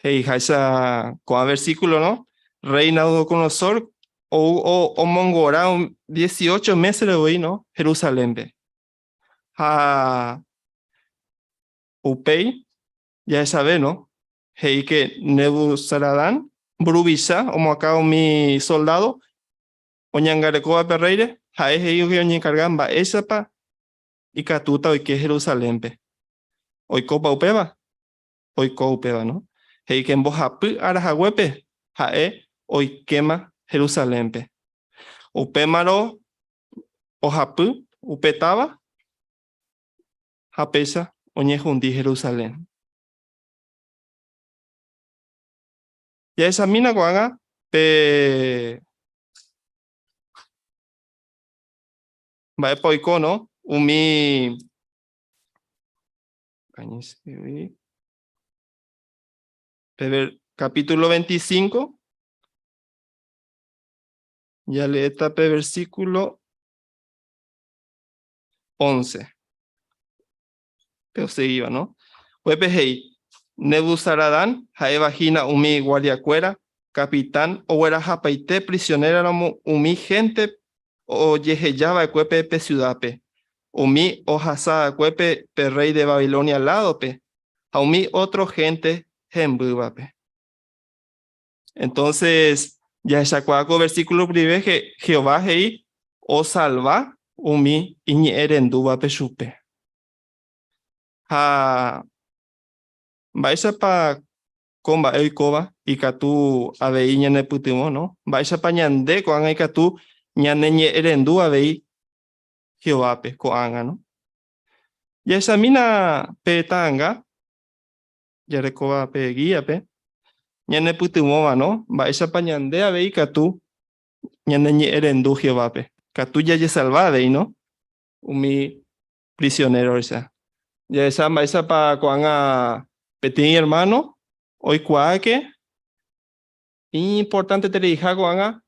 He'iháicha ko'ã versículo, no? Rey Nabucodonosor ou omongora 18 meses voi, no? Jerusalénpe. Ha upéi jahechave, no? He'i ke Nebuzaradán mburuvicha omoakã umi soldado oñangarekóva pe rréire, ha'e he'i oñenkarga mba'éichapa ikatúta oike Jerusalénpe. Oikópa upéva? Oiko upéva, no? He'i ke mbohapy ára haguépe ha'e oikéma Jerusalénpe. Upémarõ ohapy upe táva ha péicha oñehundi Jerusalén. Jahechamína ko'ág̃a pe mba'épa oiko, no? Umi pe capítulo 25 jaleéta pe versículo 11. Pe osegíva, no? Upépe he'i, Nebuzaradán ha'éva hína umi guardiakuéra kapitán oguerahapaite prisionéraramo umi hénte ojeheja va'ekuépe pe siudápe, umi ohasa va'ekuépe pe rréi de Babilonia ládope ha umi ótro hénte hembývape. Entonces, jahechakuaa ko versículo rupive Jehová he'i osalva umi iñe'ẽrendúvape chupe. Ha mba'éichapa ko mba'e oikóva ikatu avei ñanepytyvõ, no? Mba'éichapa ñande ko'ág̃a ikatu ñaneñe'ẽrendu avei Jehovápe ko'ág̃a, no? Jahechamína pe ta'anga jarekóva pe gíape, ñanepytyvõva, no? Mba'éichapa ñande avei ikatu ñaneñe'ẽrendu Jehovápe? Ikatu jajesalva avei, no? Umi prisionéroicha. Jahecha mba'éichapa ko'ág̃a peteĩ ermáno oikuaáke iñimportantetereiha ko'ág̃a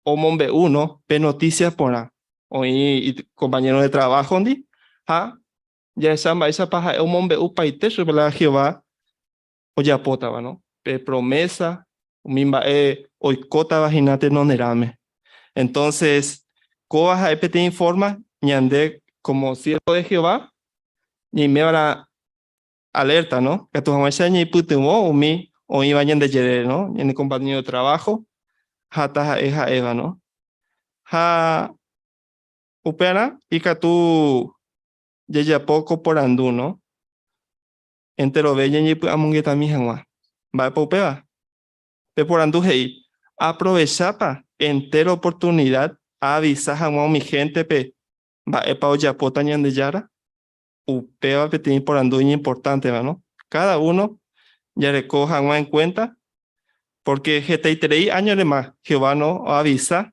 omombe'u, no, pe notísia porã oĩ ikompañéro de traváhondi ha jahecha mba'éichapa ha'e omombe'upaite chupe la Jehová ojapótava, no, pe promésa, umi mba'e oikótava hína tenonderãme. Entonces, kóva ha'e peteĩ forma ñande como siervo de Jehová ñaiméva'erã alerta, no, ikatu hag̃uáicha ñaipytyvõ umi oĩva ñande jerére, no, ñane compañero de trabajo ha taha'e ha'éva, no. Ha upearã ikatu jajapo ko porandu, no, enterove ñañepy'amongetami hag̃ua. Mba'épa upéva? Pe porandu he'i, Aaprovechápa entéro oportunida aavisa hag̃ua umi héntepe mba'épa ojapóta Ñandejára? Upéva peteĩ porandu iñimportánteva, no? Káda uno jareko hag̃ua enkuénta, pórke hetaiterei áñorema Jehová no oavisa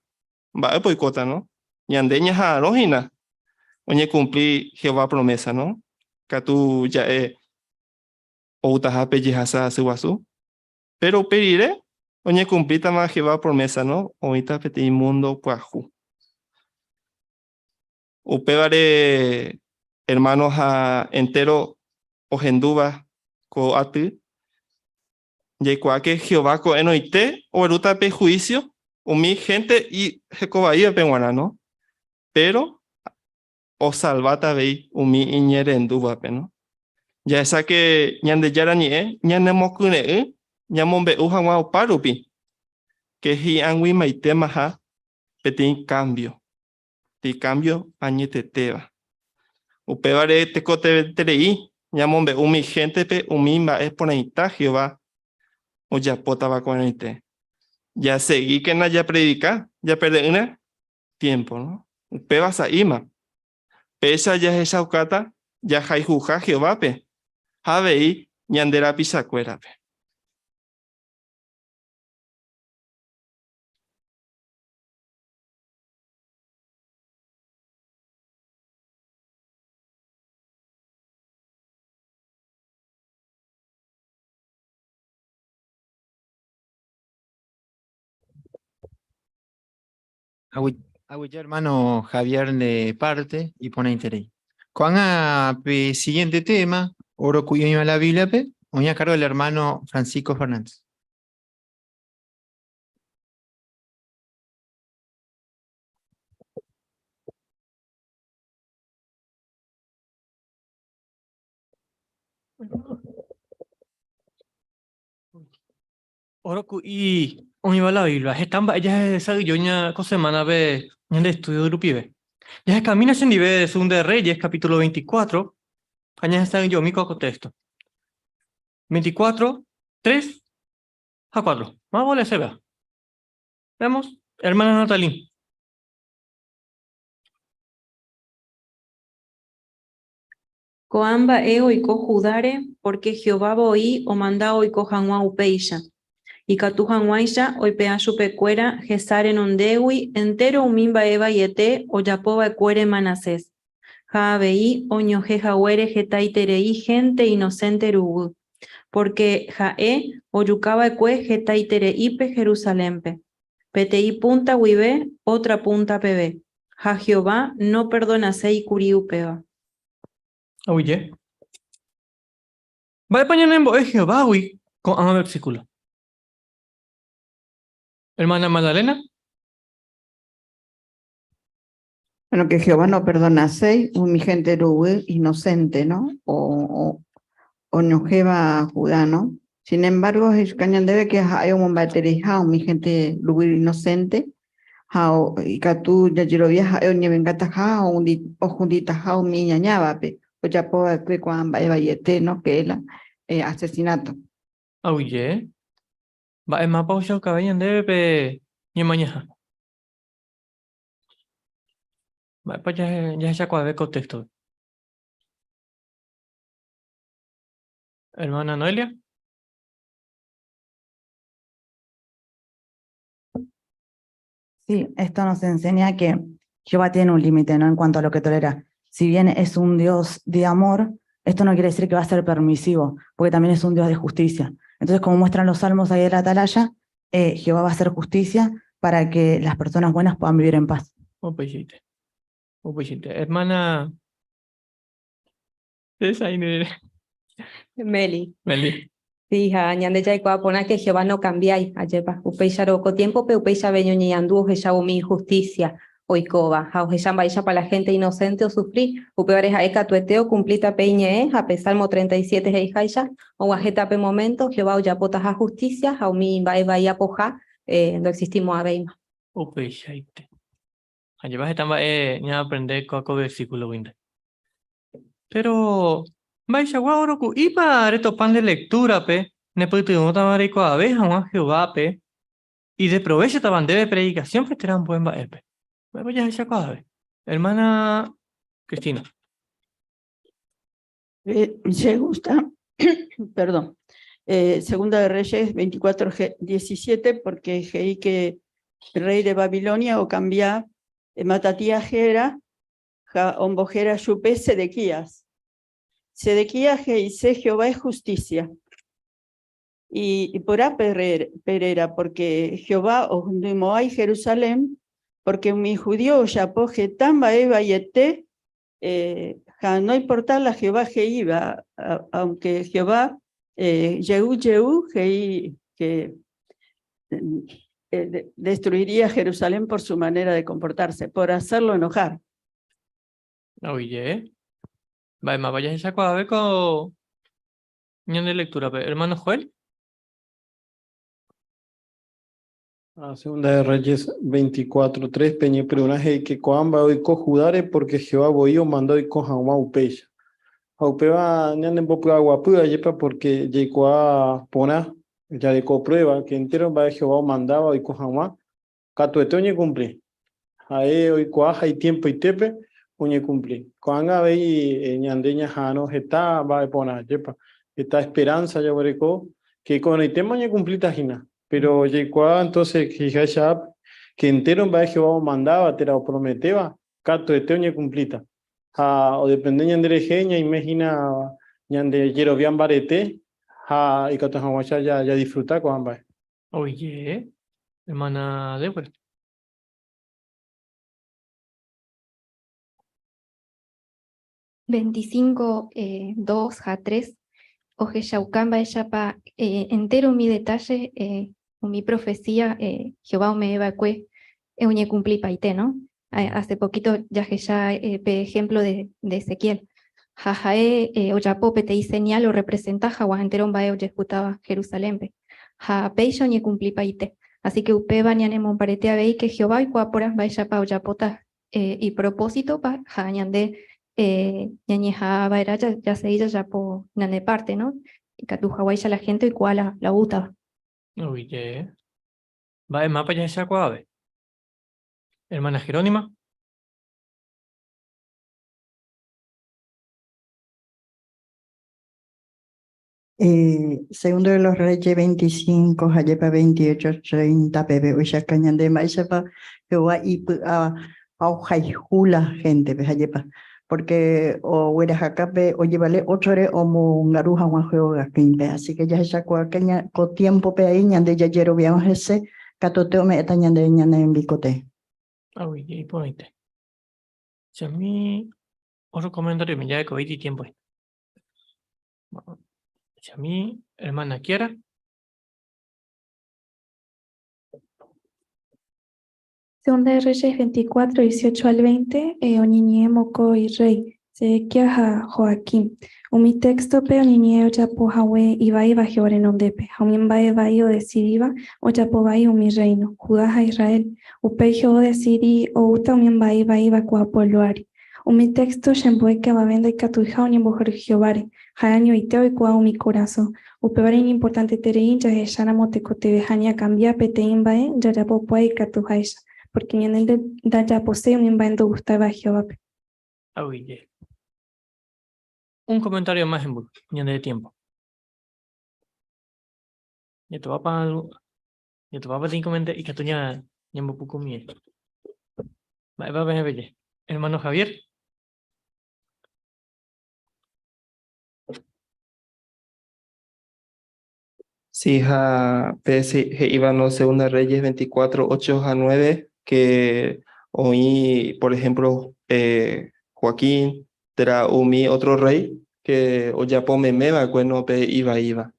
mba'épa oikóta, no? Ñande ñaha'arõ hína oñekumpli Jehová promésa, no? Katu ja'e outaha pe jehasa asy guasu. Péro upe rire oñekumplítama Jehová promésa, no? Oĩta peteĩ múndo pyahu. Upévare, ermáno ha entéro ohendúva ko aty, Jaikuaáke Jehová ko'ẽrõite oguerúta pe huísio umi hénte hekovaívape g̃uarã, no? Péro osalváta avei umi iñe'ẽrendúvape, no? Jahecháke Ñandejára Ñe'ẽ ñanemokyre'ỹ ñamombe'u hag̃ua opárupi ke hi'ag̃uimaitémaha peteĩ kámbio, peteĩ kámbio añetetéva. Upévare tekotevẽterei ñamombe'u umi héntepe umi mba'e porãita Jehová ojapótava ko'ẽrõite. Jasegíkena japredika japerde'ỹre tiémpo, no? Upéva sa'íma. Péicha jahechaukáta jahayhuha Jehovápe ha avei ñande rapichakuérape. Aguyje hermano Javier de parte iporãiterei. Ko'ág̃a pe siguiente tema, oro ku'i oĩva la Bíbliape, Muy a cargo del hermano Francisco Fernández. Oroku'i oĩva la Biblia, heta mba'e jahesa'ỹijo ña ko semana-pe ñande estudio rupive. Jahekamína chendive Segunda de Reyes, capítulo 24, ha ñahesa'ỹijomi ko'ã ko texto. 24, 3 ha 4. Mávapa oleeséva? Veamos, hermana Natalie. Ko'ã mba'e oiko Judáre pórke Jehová voi omanda oiko hag̃ua upéicha, ikatu hag̃uáicha oipe'a chupekuéra hesa renondégui entéro umi mba'e vaiete ojapo va'ekuére Manasés, ha avei oñohẽ haguére hetaiterei hénte inosénte ruguy, pórke ha'e ojuka va'ekue hetaitereípe Jerusalénpe, peteĩ púnta guive ótra púnta peve. Ha Jehová noperdonaséi kuri upéva. Aguyje. Mba'épa ñanembo'e Jehovágui ko'ã versíkulo? Hermana Magdalena. Bueno, que Jehová no perdonaséi umi gente ruguy inocente, ¿no? O, o, oñohẽva Judá, ¿no? Sin embargo, he'ika ñandéve que ha'e omomba'etereiha umi gente ruguy inocente ha ikatu jajerovia ha'e oñevengataha ohunditaha umi iñañávape ojapo va'ekue ko'ã mba'e vaiete, ¿no? Que es el asesinato. Aguyje. Mba'e mápa ohechaukave ñandéve pe ñemañaha? Mba'épa jahechakuaave ko texto-pe? Hermana Noelia. Sí, esto nos enseña que Jehová tiene un límite, ¿no? En cuanto a lo que tolera. Si bien es un Dios de amor, esto no quiere decir que va a ser permisivo, porque también es un Dios de justicia. Entonces, como muestran los salmos ahí de la atalaya, Jehová va a hacer justicia para que las personas buenas puedan vivir en paz. Upeichaite. Upeichaite. Hermana. Meli. Meli. Sí, ha ñande jaikuaa porã que Jehová no cambiái, ajépa. Upéicharõ ko tiempope upéicha avei oñeñandu ohechávo umi injusticia oikóva ha ohecha mba'éichapa la gente inocente osufri, upévare ha'e katuete okumplíta pe iñe'ẽ ha pe Salmo 37 he'iháicha, og̃uahẽta pe momento Jehová ojapotaha justicia ha umi mba'e vai apoha ndoexistimo'ãvéima. Upeichaite. Ajépa heta mba'e ñaaprende ko versículoguinte. Péro, mba'eichagua óro ku'ípa retopa nde lektúrape nepytyvõtava reikuaave hag̃ua Jehovápe ideprovéchatava ndéve predikasiónpe térã ambue mba'épe? Mba'épa jahechakuaave? Ermána Cristina. Che gusta, perdón, Segunda de Reyes 24, 17, porque he'i que rey de Babilonia ocambia Matatías héra ha ombohéra chupe Sedequías. Sedequías he'ise Jehová es justicia. Y, y porã pe réra, porque Jehová ohundymo'ãi Jerusalén, porque umi judío ojapo heta mba'e vaiete ha no importa la Jehová he'íva, aunque Jehová jey jey he'i que destruiría Jerusalén por su manera de comportarse, por hacerlo enojar. Oye, mba'émapa jahechakuaave ko ñande lecturape. Hermano Joel. Ah, Segunda de Reyes 24.3 Peñepyrũrã he'i que ko'ã mba'e oiko Judáre porque Jehová voi omanda oiko hag̃ua upéicha. Ha upéva ñanembopy'aguapy ajépa porque jaikuaa porã jareko prueba que entero mba'e Jehová omandáva oiko hag̃ua katuete oñekumpli. Ha'e oikuaa ha itiempoitépe oñekumpli. Ko'ág̃a avei ñande ñaha'arõ heta mba'e porã ajépa, heta esperanza jaguereko que ko'ẽrõitéma oñekumplíta hína. Pero jaikuaa entonces he'iháicha ápe que entero mba'e Jehová omandáva térã oprometéva katuete oñekumplíta. Ha odepende ñanderehe ñaime hína ñande jerovia mbarete ha ikatu hag̃uáicha jadisfruta ko'ã mba'e. Oye, hermana Débora. 25, 2 ha 3. Ohechauka mba'éichapa entero umi detalle, umi profecía Jehová ome'ẽva'ekue oñecumplipaite, ¿no? Hace poquito jahecha pe ejemplo de Ezequiel. Ha ha'e ojapo peteĩ señal orepresenta hag̃ua entero mba'e ojehútava Jerusalénpe. Ha péicha oñecumplipaite. Así que upéva ñanemombarete avei que Jehová oikuaa porã mba'éichapa ojapóta ipropósito pa ha ñande ñañeha'ãva'erã jasegi jajapo ñande parte, ¿no? Ikatu hag̃uáicha la gente oikuaa la oútava. Oye. Mba'e mapa jahechakuaave. Hermana Jerónima. Segundo de los Reyes 25, Jayepa 28, 30, peve, oichaka ñande mba'éichapa Jehová ipy'a ohayhu la gente pe jayepa, porque oguerahakápe ojevale 8 re omongaru hag̃ua Jehová-pe, así que jahechakuaa ko tiempo pe ahí ñande jajeroviáva hese katuete ome'ẽta ñande ñane rembikote. Oye, iporãite. Chami otro comentario me ya de COVID y tiempo. Chami, hermana Kiara. Segunda de Reyes 24, 18 al 20, oñeñe'ẽ mokõi rey, Sedequías ha Joaquín. Umi texto pe oñeñe'ẽ ojapo hague ivaíva Jehová renondépe, ha umi mba'e vai odecidíva ojapo vai umi reino, Judá ha Israel. Upéi Jehová odecidi oúta umi mba'e ivaíva ko'ã pueblo ári. Umi texto chembo'e que avave ndaikatuiha oñembohory Jehováre, ha'e añoite oikuaa umi korasõ. Upévare iñimportanteterei jahecháramo tekotevẽha ñakambia peteĩ mba'e jajapo ikatuháicha, porque ñande ndajaposéi umi mba'e ndogustáiva Jehovápe. Oye. Un comentario más en ñande de tiempo. Ya te va pa ya te va pa comentar y que tú ya ya me puco miel. Va va Hermano Javier. Sí, ja, he'íva no Segunda Reyes 24, 8 a 9, que oĩ, por ejemplo, Joaquín, térã umi otro rey, que ojapo meme va'ekue no pe ivaíva.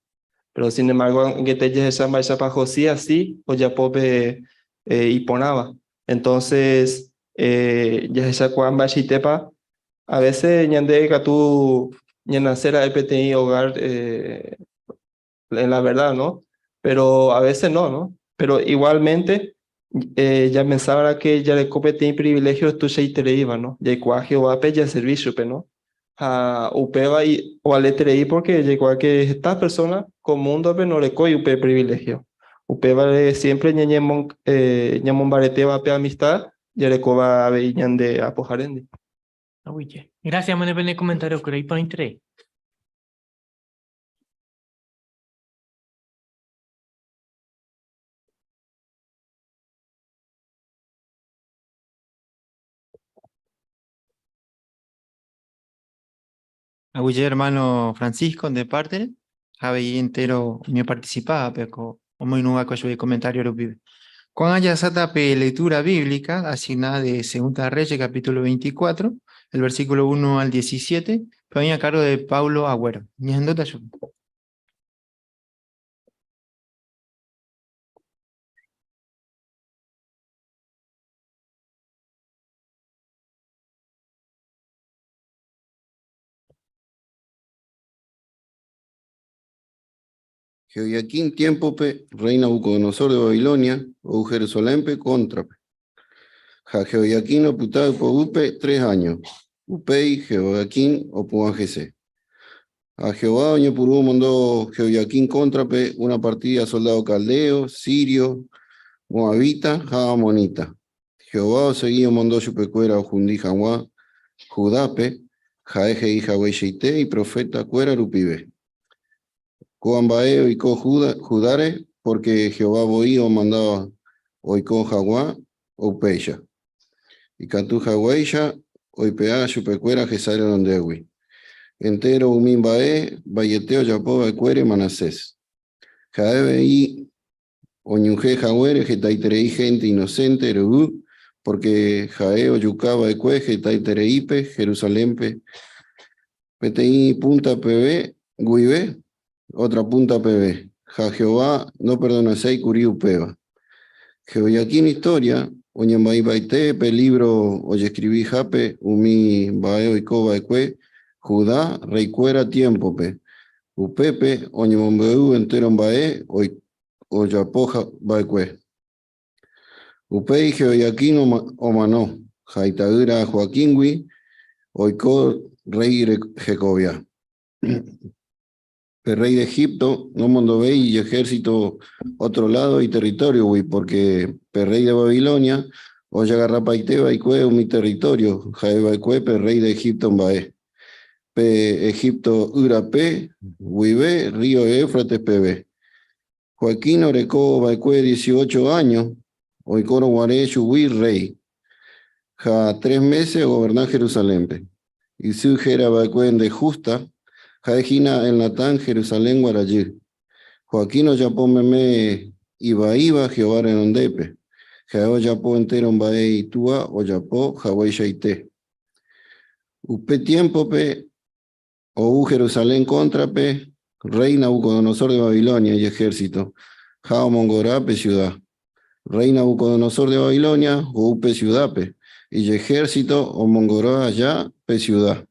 Pero sin embargo, que te jahecha mba'éichapa Josías sí ojapo pe iporãva. Entonces, jahechakuaa mba'eichaitépa a veces ñande katu ñanace ra'e peteĩ hogar en la verdad, ¿no? Pero a veces no, ¿no? Pero igualmente, ya pensaba que jareko peteĩ privilegio tuichaitereíva, ¿no? Jaikuaa Jehovápe jaservi chupe, ¿no? Ha upéva ovaleterei porque jaikuaa que esta persona ko mundo-pe norekói upe privilegio. Upévare siempre ñamombaretéva pe amistad jarekóva avei ñande apoharéndi. Aguyje. Gracias, hermano, por el comentario, creo por interés. Aguyje, hermano Francisco, de parte, avei entero mi participaba, pero omoirũva ko comentario rupive. Ko'ág̃a jaháta pe lectura bíblica asignada de Segunda Reyes, capítulo 24, el versículo 1 al 17, pero a cargo de Paulo Agüero. Ñahendúta chupe. Jehoiaquim tiempope, rey Nabucodonosor de Babilonia, ou Jerusalénpe cóntrape. Ha Jehoiaquim opyta ipoguýpe 3 años. Upéi Jehoiaquim opu'ã hese. Ha Jehová oñepyrũ omondo Jehoiaquim cóntrape una partida soldado caldeo, sirio, moabita ha amonita. Jehová osegi omondo chupekuéra ohundi hag̃ua Judápe, ha'e he'i hagueichaite iprofeta kuéra rupive. Ko'ã mba'e oiko Judáre porque Jehová voi omandaba oiko hag̃ua upéicha. Ikatu haguéicha oipe'a chupekuéra hesa renondégui. Entero umi mba'e vaiete ojapova'ekuére Manasés. Ha'e avei oñohẽ haguére hetaiterei gente inocente ruguy porque ha'e ojukava'ekue hetaitereípe Jerusalénpe peteĩ punta peve guive. otra punta peve. Ha Jehová noperdonaséi kuri upéva. Jehoiaquim historia oñemba'eipaite pe lívro ojeskrivihápe umi mba'e oiko va'ekue Judá rreikuéra tiémpope. Upépe oñemombe'u entéro mba'e ojapo va'ekue. Upéi Jehoiaquim omano, ha ita'ýra Joaquíngui oiko rréi hekovia. Pe rréi de Egipto nomondovéi ijehérsito ótro ládo iterritóriogui, pórke pe rréi de Babilonia ojagarrapaite va'ekue umi território ha'e va'ekue pe rréi de Egipto mba'e, pe Egipto y rape guive rrío Éufrates peve. Joaquín oreko va'ekue 18 áño oikórõ guare chugui rréi, ha tres mése ogoverna Jerusalénpe. Isy héra va'ekue Ndejusta, ha'e hína Elnatán Jerusalengua rajy. Joaquín ojapo meme ivaíva Jehová renondépe, ha'e ojapo entéro mba'e itúa ojapo hagueichaite. Upe tiémpope Ou Jerusalén kóntrape rréi Nabucodonosor de Babilonia ijehérsito, ha omongora pe siuda. Rréi Nabucodonosor de Babilonia ou pe siudápe, ijehérsito omongora aja pe siuda.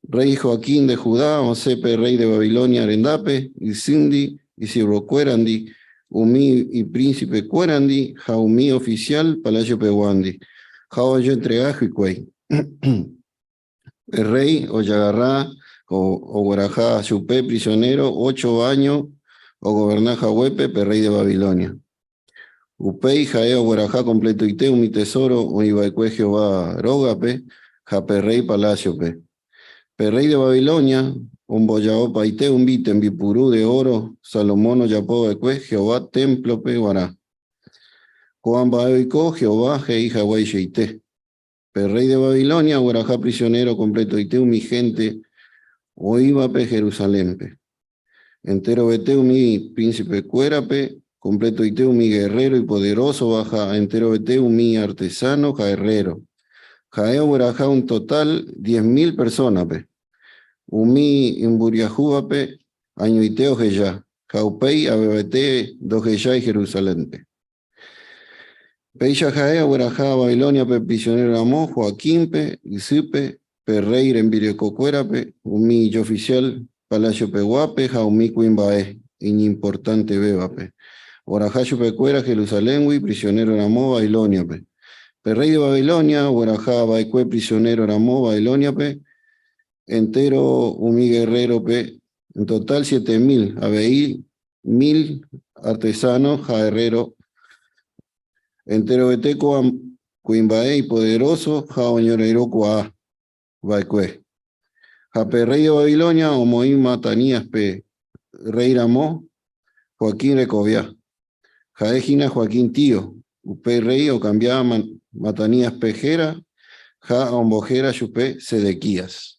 Rréi Joaquín de Judá osẽ pe rréi de Babilonia rendápe, isýndi, isiervokuérandi, umi iprinsipekuérandi ha umi ofisiál palásiopeguándi, ha ojentrega hikuái. Pe rréi ojagarra ogueraha chupe prisionéro ocho áño ogoverna haguépe pe rréi de Babilonia. Upéi ha'e ogueraha kompletoite umi tesóro oĩ va'ekue Jehová rógape ha pe rréi palásiope. Pe rréi de Babilonia omboja'opaite umi tembipuru de óro Salomón ojapo va'ekue Jehová témplope g̃uarã. Ko'ã mba'e oiko Jehová he'i hagueichaite. Pe rréi de Babilonia ogueraha prisionéro kompletoite umi hénte oĩvape Jerusalénpe. Enterovete umi prinsipekuérape, kompletoite umi gerréro ipoderósova ha enterovete umi artesáno ha erréro. Ha'e ogueraha un totál 10,000 persónape. Umi imboriahúvape añoite oheja, ha upéi avevete ndohejái Jerusalénpe. Péicha ha'e ogueraha Babilóniape prisionéro ramo Joaquínpe, isýpe, pe rréi rembirekokuérape, umi ijofisiál palásiopeguápe ha umi kuimba'e iñimportantevévape. Oraha chupekuéra Jerusaléngui prisionéro ramo Babilóniape. Pe rréi de Babilonia ogueraha va'ekue prisionéro ramo Babilóniape entéro umi gerrérope, en totál 7000, avei mil artesáno ha herréro. Enterovete ko'ã kuimba'e ipoderóso ha oñorairõkuaa va'ekue. Ha pe rréi de Babilonia omoĩ Mataníaspe rréi ramo, Joaquín rekovia. Ha'e hína Joaquín tío. Upe rréi okambia Mataníaspe héra ha ombohéra chupe Sedequías.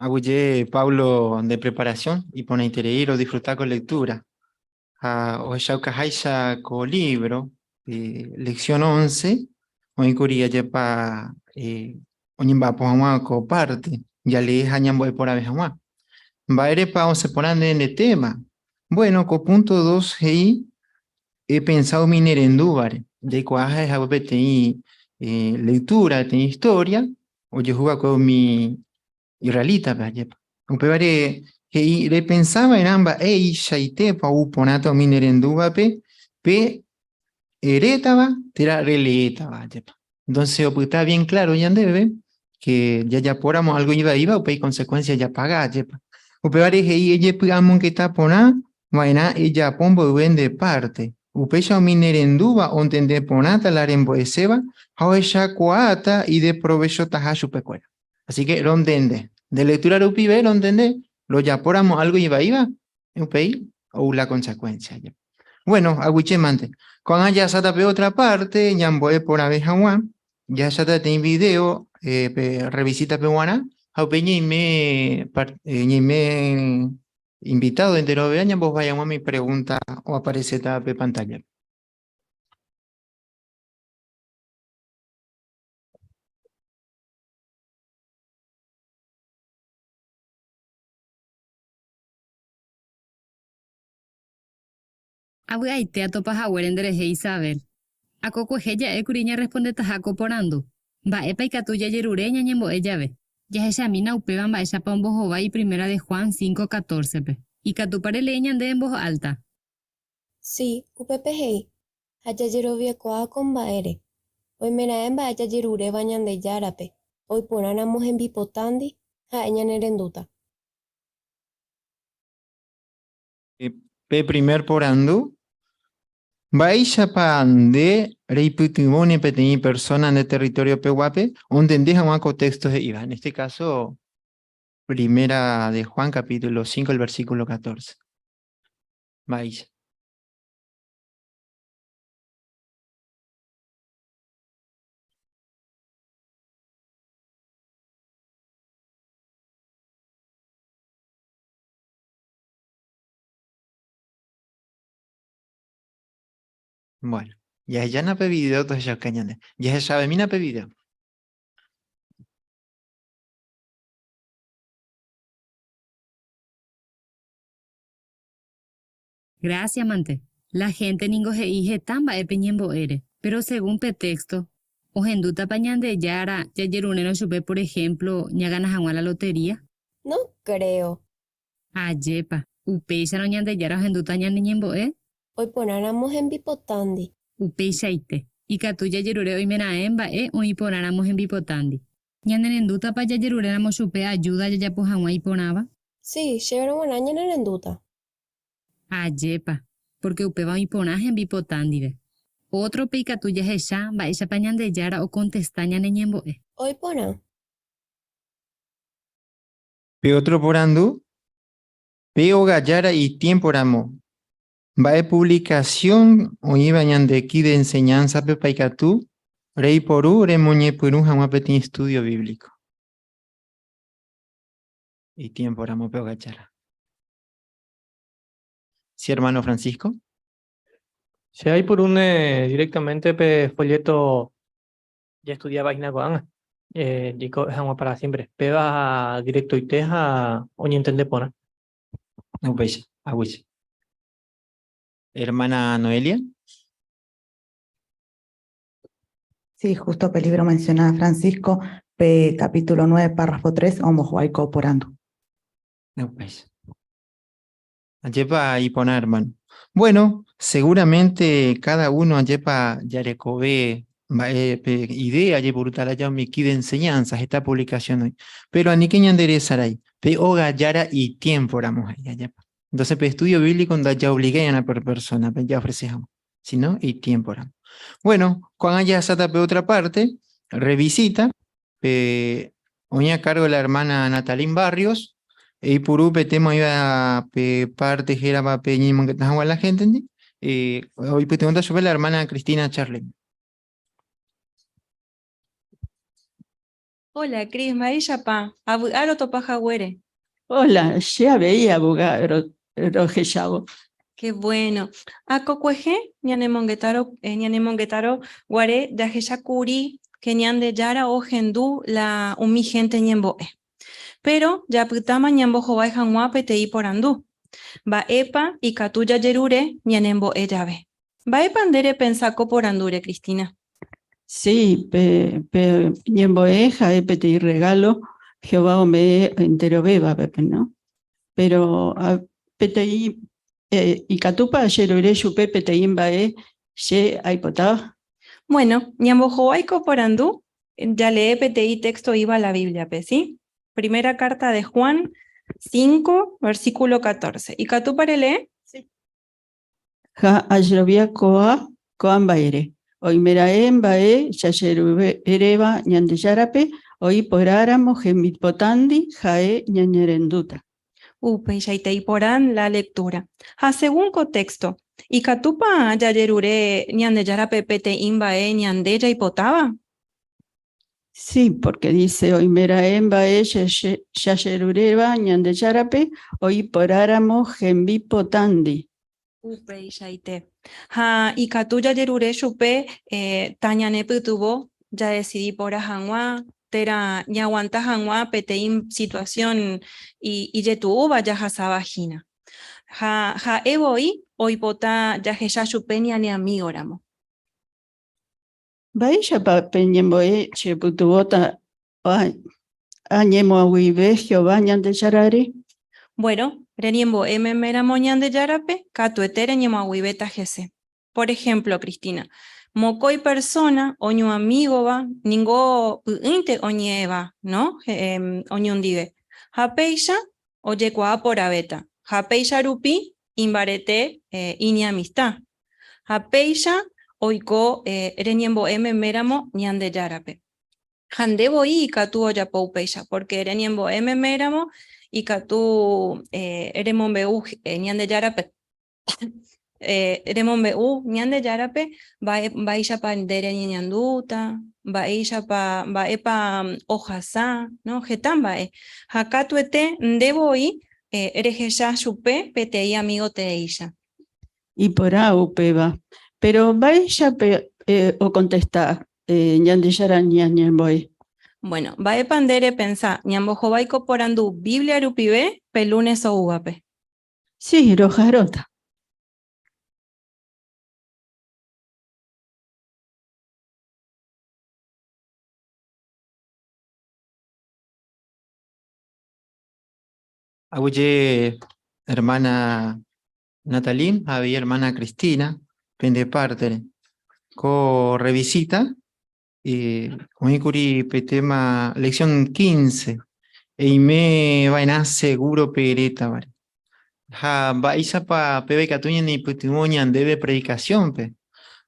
Aguyje Pablo de preparación iporãiterei rodisfruta ko lectura ha ohechaukaháicha ko libro eh, lección 11 oĩkuri ajépa eh, oñemba'apo hag̃ua ko parte jalee ha ñambo'e porãve hag̃ua. Mba'érepa osẽ porã nde nde tema? Bueno, ko punto 2 he'i epensa umi nerendúvare. Jaikuaa ha'ehague peteĩ eh, lectura, peteĩ historia ojehu va'ekue umi israelítape ajépa. Upévare he'i repensa va'erã mba'eichaitépa ou porãta umi nerendúvape pe erétava térã releétava ajépa. Entonces opyta bien claro ñandéve que jajapóramo algo ivaíva upéi consecuencia japaga ajépa. Upévare he'i ejepy'amongeta porã va'erã ejapo mboyve nde parte. Upéicha umi nerendúva ontende porãta la rembo'eséva ha ohechakuaáta ideprovechotaha chupekuéra. Así que rontende. De lectura rupive rontende, rojapóramo algo ivaíva, upéi ou la consecuencia. Bueno, aguyje mante. Ko'ág̃a jahasáta pe otra parte, ñambo'e porãve hag̃ua, jahecháta peteĩ video eh, pe revisita-pe g̃uarã. Ha upéi ñaime ñaime invitado enterove ñambohovái hag̃ua umi pregunta oapareséta pe pantalla-pe. Avy'aite atopa haguére nderehe Isabel. Akokuehe ja'ékuri ñarrespondetaha ko porandu, Mba'épa ikatu jajerure ñañembo'e jave? Jahechamína upéva mba'éichapa ombohovái Primera de Juan 5:14-pe. Ikatúpa relee ñande en voz alta? Si, upépe he'i, Ha jajeroviakuaa ko mba'ére. Oimeraẽ mba'e jajeruréva Ñandejárape, oiporãramo hembipotándi, ha'e ñanerendúta. Pe primer porandu, Mba'éichapa nde reipytyvõne peteĩ persóna nde territoriopeguápe ontende hag̃ua ko téxto he'íva? En este caso, Primera de Juan capítulo 5, el versículo 14. Mba'éicha? Bueno, jahejána pe video tohechauka ñande. Jahechavemína pe video. Gracias mante. La hénte ningo he'i heta mba'e pe ñembo'ére, péro según pe téxto, ohendútapa Ñandejára jajerurérõ chupe por ehémplo ñagana hag̃ua la lotería? No creo. Ajépa, upéicharõ Ñandejára ohendúta ñane ñembo'e? Oiporãramo hembipotándi. Upeichaite, ikatu jajerure oimeraẽ mba'e oĩ porãramo hembipotándi. Ñanerendútapa jajeruréramo chupe ajúda jajapo hag̃ua iporãva? Si, chéverõ g̃uarã ñanerendúta. Ajépa, pórke upéva oĩ porã hembipota ndive. Ótrope ikatu jahecha mba'éichapa Ñandejára okontesta ñane ñembo'e. Oĩ porã. Pe ótro porandu, Pe ogajára itiémpo ramo, mba'e puvlikasión oĩva ñande Kit de Enseñanza-pepa ikatu reiporu remoñepyrũ hag̃ua peteĩ estúdio bíblico? Itiémpo ramo pe ogajára. Sí, hermano Francisco. Che aipurúne directamente pe folleto jaestudiáva hína ko'ág̃a, jaiko hag̃ua para siempre. Péva directoite ha oñentende porã. Upéicha, aguyje. Hermana Noelia. Sí, justo pe libro mencionaba Francisco, pe capítulo 9, párrafo 3, ombohovái ko porandu. Upéicha. Ajépa iporã, hermano. Bueno, seguramente cada uno ajépa jarekove mba'e pe idea jaiporuta lája umi kit de enseñanza heta publicación oĩ. Pero aníke ñanderesarái, pe óga jára itiempo ramo he'i, ajépa. Entonces pe estudio bíblico ndajaobligái por persona pe jaofrece hag̃ua, sino itiempo ramo. Bueno, ko'ág̃a jahasáta pe otra parte, revisita, Pe oĩ a cargo la hermana Natalín Barrios, eipuru pe tema oĩva pe parte hérava pe ñeñemongeta hag̃ua la gente-ndi, oipytyvõta chupe la hermana Cristina Charlin. Hola, Cris, mba'éichapa? Avy'a rotopa haguére. Hola, che avei avy'a rohechávo. Qué bueno. Akokuehe ñanemongetárõ ñanemongetárõ guare jahecha kuri ke Ñandejára ohendu la umi hénte ñembo'e. Péro japytáma ñambohovái hag̃ua peteĩ porandu, Mba'épa ikatu jajerure ñanembo'e jave? Mba'épa nde repensa ko porandúre, Cristina? Sí, pe, pe ñembo'e ha'e peteĩ regalo Jehová ome'ẽ enterovévape, no? Pero a, peteĩ eh, ikatúpa ajerure chupe peteĩ mba'e che aipotáva? Bueno, ñambohovái ko porandu, jalee peteĩ texto oĩva la Bíbliape, sí? Primera carta de Juan 5, versículo 14. Ikatúpa relee? Sí. Ha ajerovia ko'a ko'ã mba'ére. Oimeraẽ mba'e jajeruréva Ñandejárape oĩ porãramo hembipotándi ha'e ñañerendúta. Upeichaite iporã la lectura. Ha según ko texto, ikatúpa jajerure Ñandejárape peteĩ mba'e ñande jaipotáva? Sí, porque dice oimeraẽ mba'e jajeruréva Ñandejárape oĩporãramo hembipotándi. Upeichaite. Ha ikatu jajerure chupe tañanepytyvõ jadesidi porã hag̃ua térã ñaaguanta hag̃ua peteĩ situasión ijetu'úva jahasáva hína. Ha ha'e voi oipota jahecha chupe ñane amígoramo. Mba'éichapa pe ñembo'e chepytyvõta añemoag̃uive Jehová Ñandejárare? Bueno, reñembo'e meméramo Ñandejárape, katuete reñemoag̃uivéta hese. Por ejemplo, Cristina, mokõi persóna oñoamígova ningo py'ỹinte oñe'ẽva, no? Oñondive. Ha péicha ojekuaa porãvéta. Ha péicha rupi imbarete iñamista. Ha péicha oiko reñembo'e meméramo Ñandejárape. Ha nde voi ikatu ojapo upéicha, pórke reñembo'e meméramo ikatu remombe'u Ñandejárape remombe'u Ñandejárape mba'éichapa nde reñeñandúta, mba'éichapa mba'épa ohasa, no, heta mba'e. Ha katuete nde voi rehecha chupe peteĩ amígo teéicha. Iporã upéva. Péro mba'éichapa okontesta Ñandejára ñañembo'e? Bueno, mba'épa nde repensa ñambohovái ko porandu Biblia rupive pe lunes oúvape? Sí, roha'arõta. Aguyje hermana Natalín ha avei hermana Cristina pende pártere. Ko revisita oĩkuri pe tema lección 15, Eime va'erã seguro pe erétavare. Ha mba'éichapa péva ikatu ñaneipytyvõ ñandéve predicación-pe?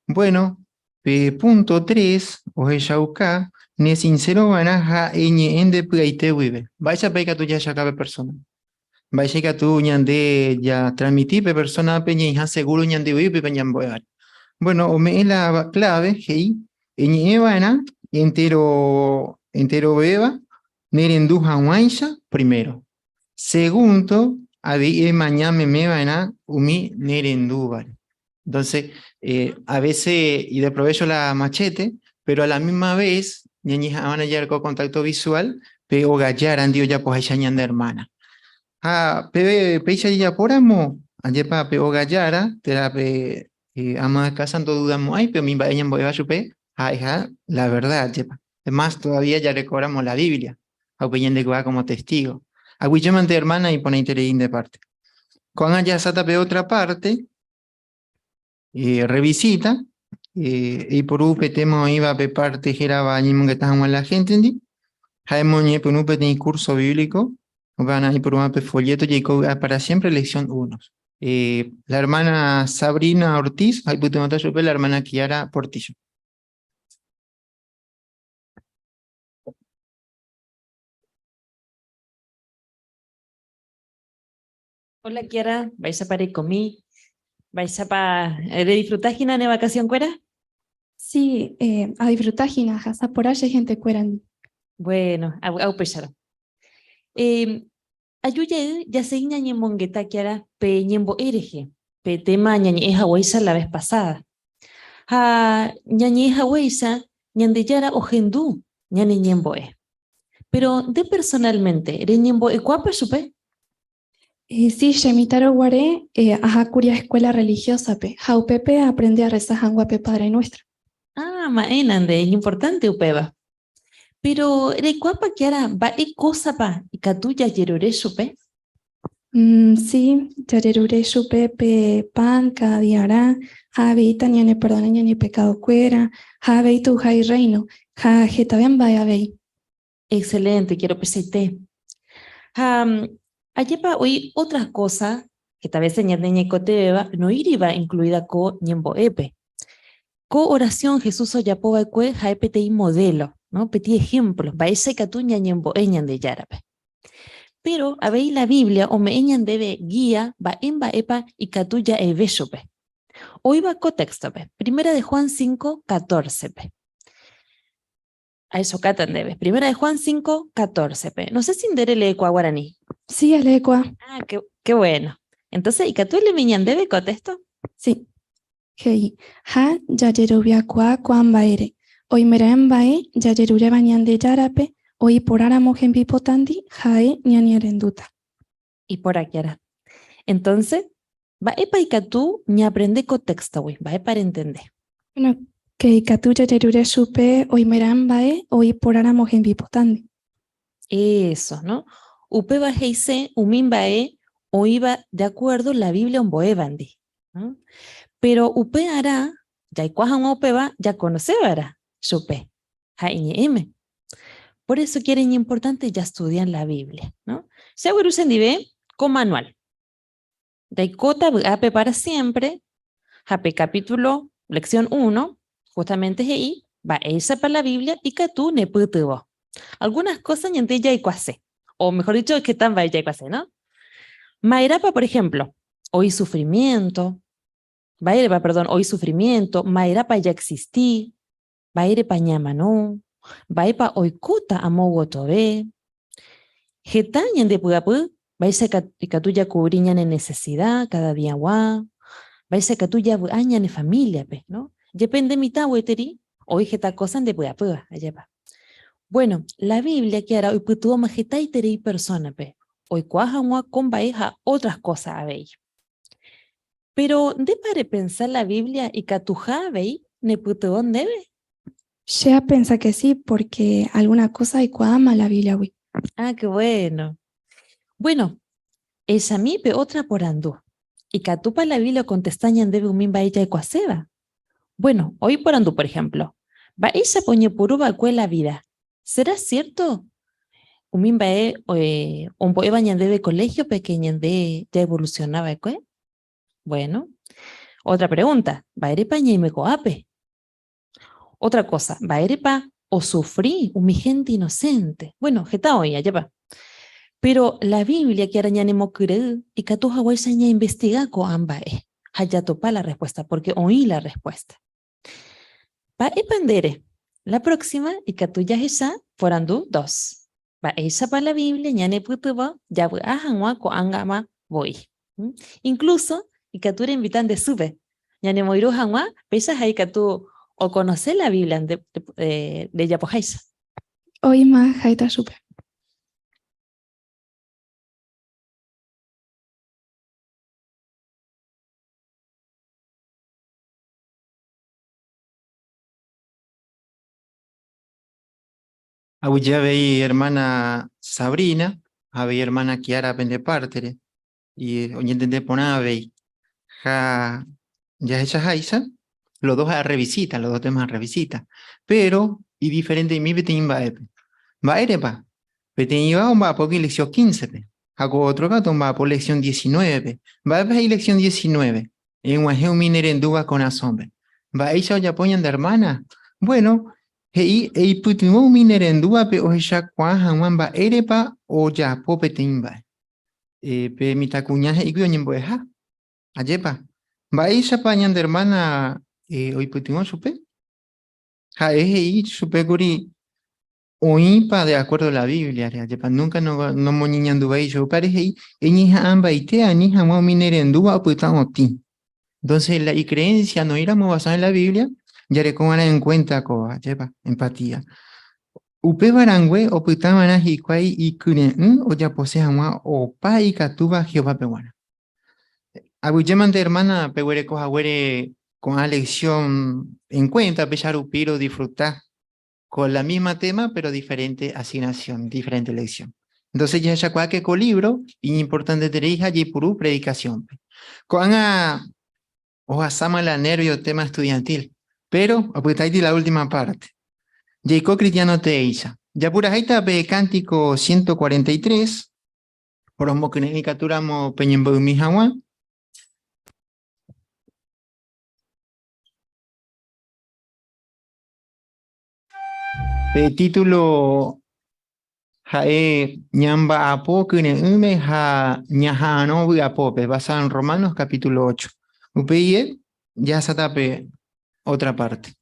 Bueno, pe punto 3 ohechauka nesincero va'erã ha eñe'ẽ nde py'aite guive. Mba'éichapa ikatu jahechauka pe persona? Mba'éicha ikatu ñande jatransmiti pe persónape ñaĩha seguro ñandevýpe pe ñambo'évare. Bueno, ome'ẽ la clave, he'i, eñe'ẽ va'erã entero, enterovéva nerendu hag̃uáicha primero. Segundo, avei emaña meme va'erã umi nerendúvare. Entonces, a veces, y de provecho la machete, pero a la misma vez, ñañeha'ãva'erã jareko contacto visual pe ogajárandi ojapoháicha ñande hermana. Ha pe péicha jajapóramo, ajépa pe ogajára térã pe ama de casa ndodudamo'ãi pe umi mba'e ñambo'éva chupe ha'eha la verdad, ajépa. Es más, todavía jarekóramo la Biblia, ha upéi ñandekuaa como testigo. Aguyjémante hermana iporãiterei nde parte. Ko'ág̃a jahasáta pe otra parte, revisita, eiporu pe tema oĩva pe parte hérava Añemongeta hag̃ua la héntendi, ha emoñepyrũ peteĩ curso bíblico, upevarã eiporúva pe folleto Jaiko vy'a para siempre, lección 1. La hermana Sabrina Ortiz ha oipytyvõta chupe la hermana Kiara Portillo. Hola Kiara, mba'éichapa reikomi? Mba'éichapa redisfruta hína ne vacación-kuéra? Sí, adisfruta hína, ahasa porã che hentekuérandi. Bueno, avy'a upéicharõ. Eh, aju jey jasegi ñañemongeta Kiara pe ñembo'e rehe, pe tema ñañe'ẽ haguéicha la vez pasada. Ha ñañe'ẽ haguéicha Ñandejára ohendu ñane ñembo'e. Péro nde personálmente, reñembo'ekuaápa chupe? Sí, che mitãrõ guare ahákuri escuela religiosa-pe ha upépe aaprende arreza hag̃ua pe Padre Nuestro. Ah, ma'éna nde, iñimportánte upéva. Péro reikuaápa Kiara mba'e kósapa ikatu jajerure chupe? Sí, jajerure chupe pe pan káda diarã ha avei tañaneperdona ñane pekadokuéra ha avei to'uha Irréino ha hetave mba'e avei. Excelente, quiero pesaite. Ha ajépa oĩ otras cosa heta vése ñande ñaikotevẽva noĩriva incluida ko ñembo'épe. Ko oración Jesús ojapo va'ekue ha'e peteĩ modelo, no? Peteĩ ejemplo mba'éicha ikatu ñañembo'e Ñandejárape. Péro avei la Biblia ome'ẽ ñandéve gía mba'e mba'épa ikatu ja'eve chupe. Oĩva ko téxtope, Primera de Juan 5, 14-pe. Ahechaukáta ndéve. Primera de Juan 5, 14 pe. No sé si nde releekuaa guarani. Sí, aleekuaa. Ah, qué, qué bueno. Entonces, ikatu eleemi ñandéve ko texto? Sí. He'i, Ha jajeroviakuaa ko'ã mba'ére. Oimeraẽ mba'e jajeruréva Ñandejárape oĩ porãramo hembipotandi, ha'e ñanearendúta. Iporãkiarã. Entonces, mba'épa ikatu ñaaprende ko téxtogui? Mba'épa rentende? Bueno, que ikatu jajerure chupe oimeraẽ mba'e oĩ porãramo hembipotandi. Eso, no? Upéva he'ise umi mba'e oĩva de acuerdo la Biblia ombo'évandi. Péro upearã jaikuaa hag̃ua upéva jakonoseva'erã chupe ha iñe'ẽme. Por eso que era iñimportante jastudia la Biblia, no? Che agueru chendive ko manual. Jaikóta vy'ápe para siempre ha pe capítulo, lección 1, justamente he'i mba'éichapa la Biblia ikatu nepytyvõ. Algunas cosas ñande jaikuaase, o mejor dicho, heta mba'e jaikuaase, no? Ma'erãpa, por ejemplo, oĩ sufrimiento, mba'érepa, perdón, oĩ sufrimiento, ma'erãpa jaexisti, mba'érepa ñamano, mba'épa oikóta amo gotove. Heta ñande py'apy, mba'éicha ikatu jakubri ñane necesidad cada día-gua, mba'éicha ikatu javy'a ñane familia-pe, no? Jepe nde mitã gueteri, oĩ heta cosa nde py'apýva, ajépa. Bueno, la Biblia kiara oipytyvõma hetaiterei persona-pe, oikuaa hag̃ua ko mba'e ha otras cosa avei. Péro ndépa repensa la Biblia ikatuha avei nepytyvõ ndéve? Che apensa que sí, porque alguna cosa aikuaáma la Bíbliagui. Ah, qué bueno. Bueno, echami pe ótra porandu. Ikatúpa la Biblia okontesta ñandéve umi mba'e jaikuaaséva? Bueno, oĩ porandu, por ejemplo, Mba'éichapa oñepyrũ va'ekue la vida? Será cierto umi mba'e ombo'éva ñandéve colegio-pe que ñande jaevoluciona va'ekue? Bueno, otra pregunta, mba'érepa ñaime ko'ápe? Otra cosa, mba'érepa osufri umi gente inocente? Bueno, heta oĩ, ajépa? Pero la Biblia kiara ñanemokyre'ỹ ikatu haguéicha ñainvestiga ko'ã mba'e ha jatopa la respuesta, porque oĩ la respuesta. Mba'épa ndére? La próxima ikatu jahecha porandu dos. Mba'éichapa la Biblia ñanepytyvõ javy'a hag̃ua ko'ág̃ama voi? Incluso ikatu reinvita nde sýpe ñanemoirũ hag̃ua, péicha ha ikatu okonose la Biblia nde rejapoháicha. Oĩma ha'éta chupe. Aguyje avei hermana Sabrina, avei hermana Kiara pende pártere, y oñentende porã avei. Ha jahechaháicha, los dos a revisita, los dos temas a revisita, pero idiferente'imi peteĩ mba'épe. Mba'érepa? Peteĩva omba'apo lección 15-pe, ha ko otro katu omba'apo lección 19-pe. Mba'épa he'i lección 19? Eg̃uahẽ umi nerendúva korasõpe. Mba'éicha ojapo ñande hermana? Bueno, he'i eipytyvõ umi nerendúvape ohechakuaa hag̃ua mba'érepa ojapo peteĩ mba'e. Pe mitãkuña he'ígui oñembo'eha. Ajépa? Mba'éichapa ñande hermana oipytyvõ chupe? Ha'e he'i chupe kuri oĩpa de acuerdo la Biblia-re, ajépa nunca nomoñeñanduvéi chupe. Upévare he'i eñeha'ãmbaite ani hag̃ua umi nerendúva opyta otĩ. Entonces, la icreencia noĩramo basada en la Biblia, jarekova'erã en cuenta kóva, ajépa, empatía. Upéva rangue opytava'erã hikuái ikyre'ỹ ojapose hag̃ua opa ikatúva Jehovápe g̃uarã. Aguyjémante hermana peguereko haguére ko'ã lección en cuenta, péicha rupi rodisfruta con la misma tema, pero diferente asignación, diferente lección. Entonces jahechakuaa que ko libro iñimportanteterei ha jaipuru predicación-pe. Ko'ág̃a ohasáma la nervio tema estudiantil, pero opytáiti la última parte. Jaiko cristiano teéicha. Japurahéita pe cántico 143, poromokyre'ỹ ikatúramo peñembo'ymi hag̃ua. Pe título ha'e Ñamba'apo kyre'ỹme ha ñaha'arõ vy'apópe, basado en Romanos capítulo 8. Upéi jahasáta pe otra parte.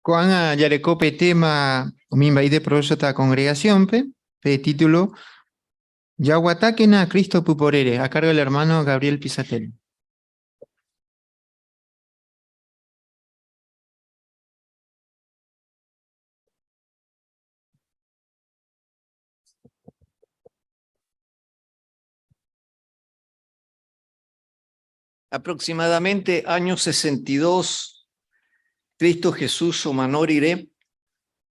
Ko'ág̃a jareko pe tema umi mba'e ideprovéchota congregación-pe, pe título Jaguatákena Cristo pyporére, a cargo del hermano Gabriel Pisatelli. Aproximadamente año 62, Cristo Jesús omanórire,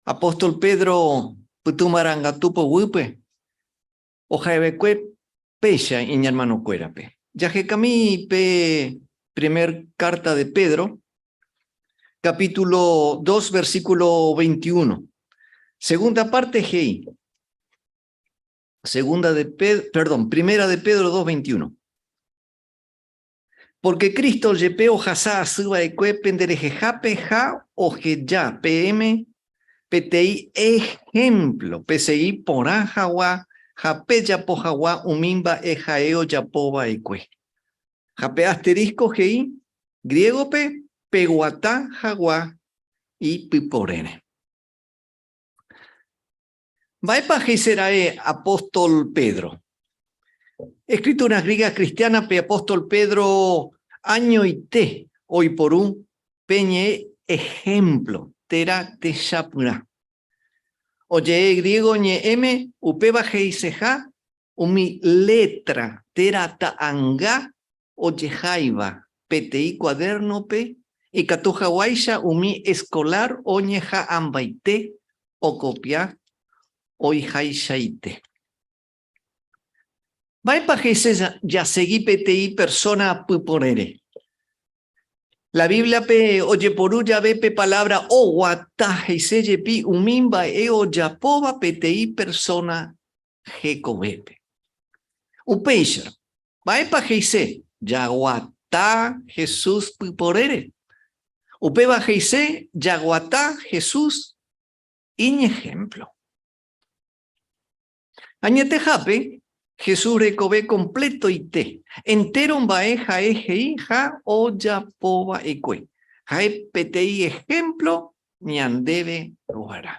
apóstol Pedro pytũmarangatu poguýpe ohaevekue péicha iñermanokuérape. Jahekami pe primer carta de Pedro, capítulo 2, versículo 21. Segunda parte he'i. Segunda de Pedro, perdón, primera de Pedro 2.21. Porque Cristo jepe ohasa asy va'ekue penderehehápe ha oheja peẽme peteĩ ehémplo pesegi porã hag̃ua ha pejapo hag̃ua umi mba'e ha'e ojapo va'ekue. Ha pe asterisco he'i griégope peguata hag̃ua ipyporére. Mba'épa he'isera'e apóstol Pedro? Escrituras Griegas Cristianas-pe apóstol Pedro añoite oiporu pe ñe'ẽ ehémplo térã techapyrã. Oje'e griégo ñe'ẽme upéva he'iseha umi létra térã ta'anga ojeháiva peteĩ cuaderno-pe ikatu haguáicha umi escolar oñeha'ãmbaite okopia oihaichaite. Mba'épa he'ise jasegi peteĩ persóna pyporẽre? La Bíbliape ojeporu jave pe palávra oguata he'ise jepi umi mba'e ojapóva peteĩ persóna hekovépe. Upéicharõ, mba'épa he'ise jaguata Jesús pyporére? Upéva he'ise jaguata Jesús iñehémplo. Añetehápe, Jesús rekove kompletoite, entéro mba'e ha'e he'i ha ojapova'ekue, ha'e peteĩ ehémplo ñandéve g̃uarã.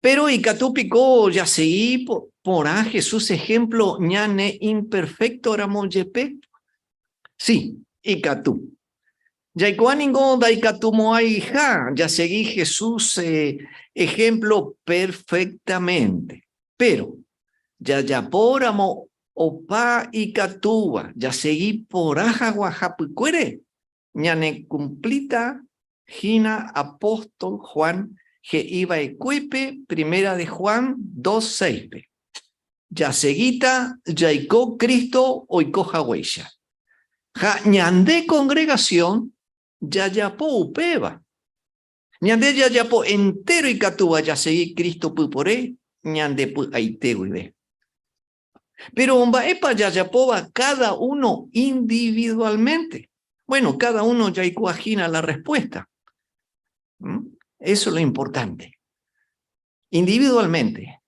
Péro ikatu piko jasegi porã Jesús ehémplo ñane imperféktoramo jepe? Si, ikatu. Jaikuaa ningo ndaikatumo'ãiha jasegi Jesús ehémplo perféktamente. Péro jajapóramo opa ikatúva jasegi porã hag̃ua hapykuére, Ñanekumplíta hína apóstol Juan he'i va'ekuépe Primera de Juan 2, 6-pe, Jasegíta jaiko Cristo oiko haguéicha. Ha ñande kongregasión jajapo upéva. Ñande jajapo entéro ikatúva jasegi Cristo pypore ñande py'aite guive. Péro mba'épa jajapóva káda uno individualmente? Bueno, káda uno jaikuaa hína la respuesta. Eso es lo importante. Individualmente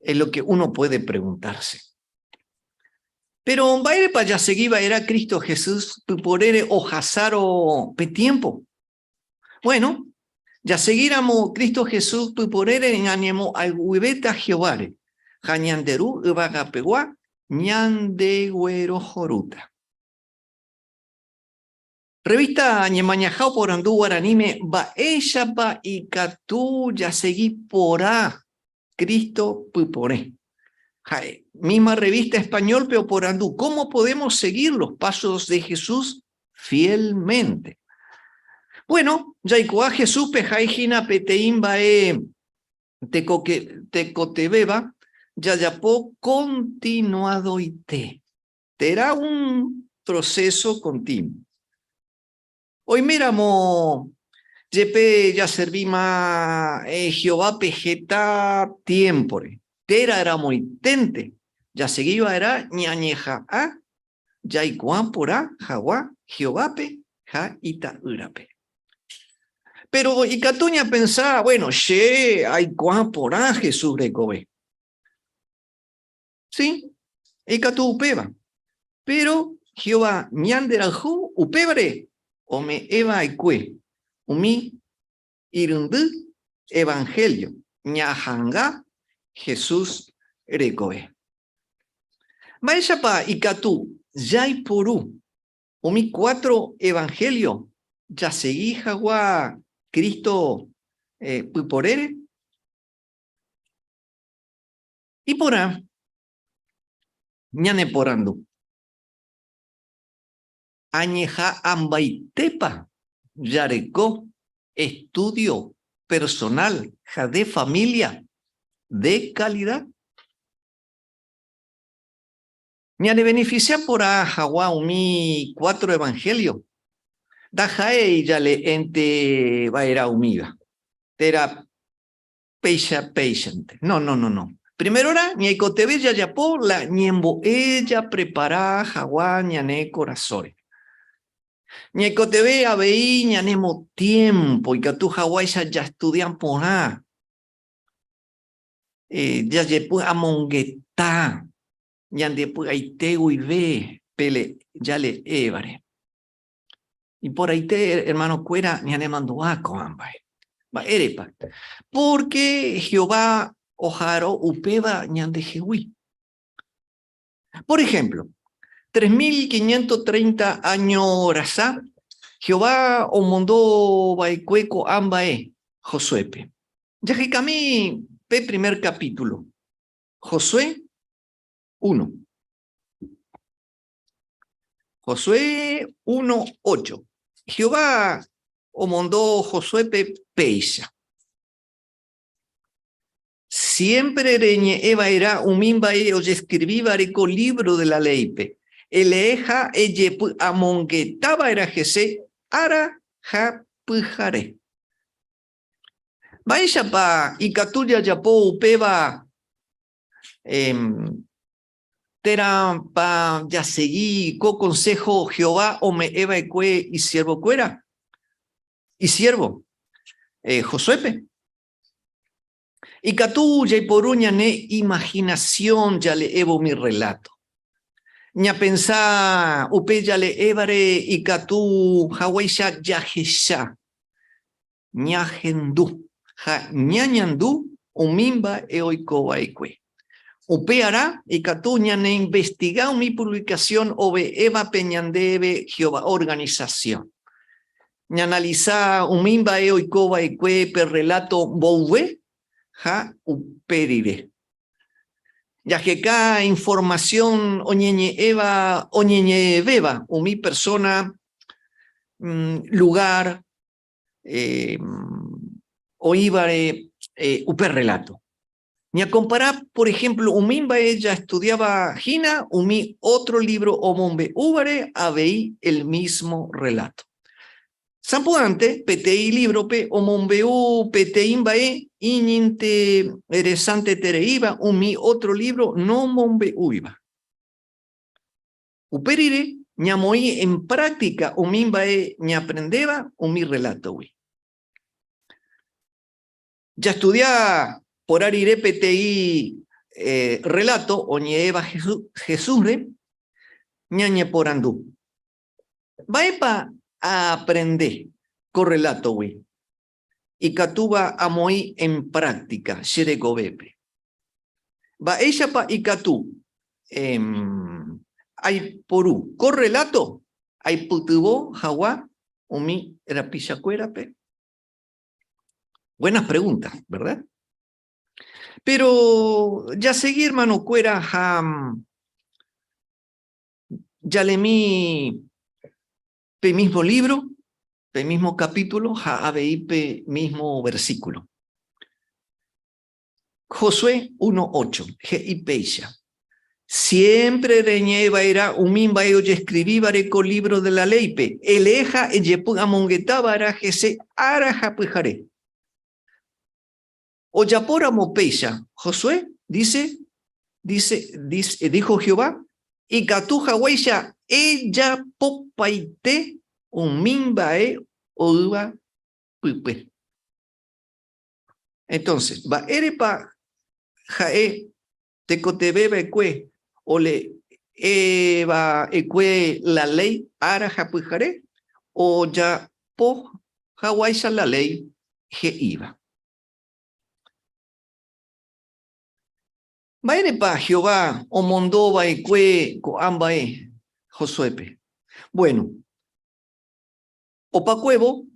es lo que uno puede preguntarse. Pero mba'érepa jasegi va'erã Cristo Jesús pyporére ohasárõ pe tiempo? Bueno, jasegíramo Cristo Jesús pyporére ñañemo'ag̃uivéta Jehováre ha ñande Ru yvagapegua ñandeguerohorýta. Revista Ñemañaha oporandu guaraníme mba'éichapa ikatu jasegi porã Cristo pyporẽ. Ha'e, misma revista español-pe oporandu, ¿Cómo podemos seguir los pasos de Jesús fielmente? Bueno, jaikuaa Jesús-pe ha'e hína peteĩ mba'e tekotevẽva jajapo continuadoite, térã un proceso continuo. Oiméramo jepe jaservíma Jehovápe heta tiémpore, térã ramoiténte jasegi va'erã ñañeha'ã jaikuaa porã hag̃ua Jehovápe ha Ita'ýrape. Péro ikatu ñapensa, Buéno, che aikuaa porã Jesús rekove. Sí, ikatu upéva. Péro Jehová ñanderayhu upévare ome'ẽ va'ekue. Umi irundy evangelio ñaha'anga Jesús rekove. Mba'éichapa ikatu jaiporu umi cuatro evangelio jasegi hag̃ua Cristo pyporére? Iporã ñaneporandu. Añeha'ãmbaitépa jareko estudio personal ha de familia de calidad? Ñanebeneficia porã hag̃ua umi cuatro evangelio, ndaha'éi jale'énte va'erã umíva, térã péicha péichante. No, no, no, no. Primerorã ñaikotevẽ jajapo la ñembo'e japrepara hag̃ua ñane korasõre. Ñaikotevẽ avei ñanemotiémpo ikatu haguáicha jastudia porã, eh, jajepy'amongeta ñande py'aite guive pe jale'évare. Iporãite, hermano-kuéra, ñanemandu'a ko'ã mba'e. Mba'érepa? Porque Jehová oha'arõ upéva ñandehegui. Por ejemplo, 3530 áño rasa, Jehová omondo va'ekue ko'ã mba'e Josuépe. Jahekami pe primer capítulo. Josué 1. Josué 1.8. Jehová omondo Josuépe péicha. Siempre reñe'ẽ va'erã umi mba'e ojeskrivívare ko lívro de la léipe. Elee ha ejepy'amongeta va'erã hese ára ha pyhare. Mba'éichapa ikatu jajapo upéva Térãpa jasegi ko konsého Jehová ome'ẽ va'ekue isiervokuéra, isiérvo eh, Josuépe? Ikatu jaiporu ñane imahinasión jale'évo umi rreláto. Ñapensa upe jale'évare ikatu haguéicha jahecha, ñahendu ha ñañandu umi mba'e oiko va'ekue. Upearã ikatu ñaneinvestiga umi puvlikasión ove'évape ñandéve Jehová organisasión. Ñaanalisa umi mba'e oiko va'ekue pe rreláto mboyve ha upe rire. Jaheka informasión oñeñe'ẽva oñeñe'ẽvéva umi persóna, lugár, eh, oĩvare eh, upe relato. Ñakompara, por ejemplo, umi mba'e jaestudiáva hína umi ótro lívro omombe'úvare avei el mísmo rreláto. Sapy'ánte peteĩ lívrope omombe'u peteĩ mba'e iñinteresantetereíva umi ótro lívro nomombe'úiva. Upe rire ñamoĩ en práctica umi mba'e ñaaprendéva umi rrelátogui. Jastudia porã rire peteĩ rreláto oñe'ẽva Jesúsre, ñañeporandu, Mba'épa aaprende ko rrelátogui ikatúva amoĩ en práctica che rekovépe? Mba'éichapa ikatu aiporu ko rreláto aipytyvõ hag̃ua umi rapichakuérape? Buenas preguntas, verdad? Pero jasegi hermanokuéra ha jalemi pe mismo libro, pe mismo capítulo ha avei pe mismo versículo. Josué 1.8 he'i péicha, Siémpre reñe'ẽ va'erã umi mba'e ojeskrivívare ko lívro de la léipe, elee ha ejepy'amongeta va'erã hese ára ha pyhare. Ojapóramo péicha, Josué, dice, dice, dice, dijo Jehová, ikatu haguéicha ejapopaite umi mba'e oĩva pype. Entonces, mba'érepa ha'e tekotevẽ va'ekue ole'e va'ekue la léi ára ha pyhare ojapo Haguáicha la ley he'íva. Mba'érepa Jehová omondo va'ekue ko'ã mba'e Josuépe? Bueno, opakuévo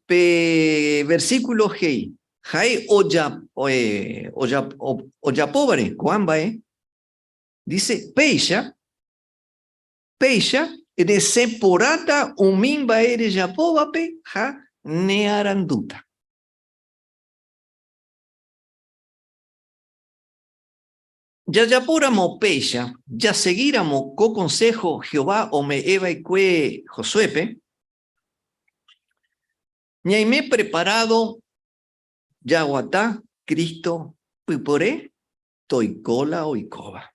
pe versículo he'i, ha'e ojapóvare ko'ã mba'e, dice, péicha, péicha resẽ porãta umi mba'e rejapóvape ha nearandúta. Jajapóramo péicha, jasegíramo ko konsého Jehová ome'ẽ va'ekue Josuépe, ñaime preparádo jaguata Cristo pypore toiko la oikóva.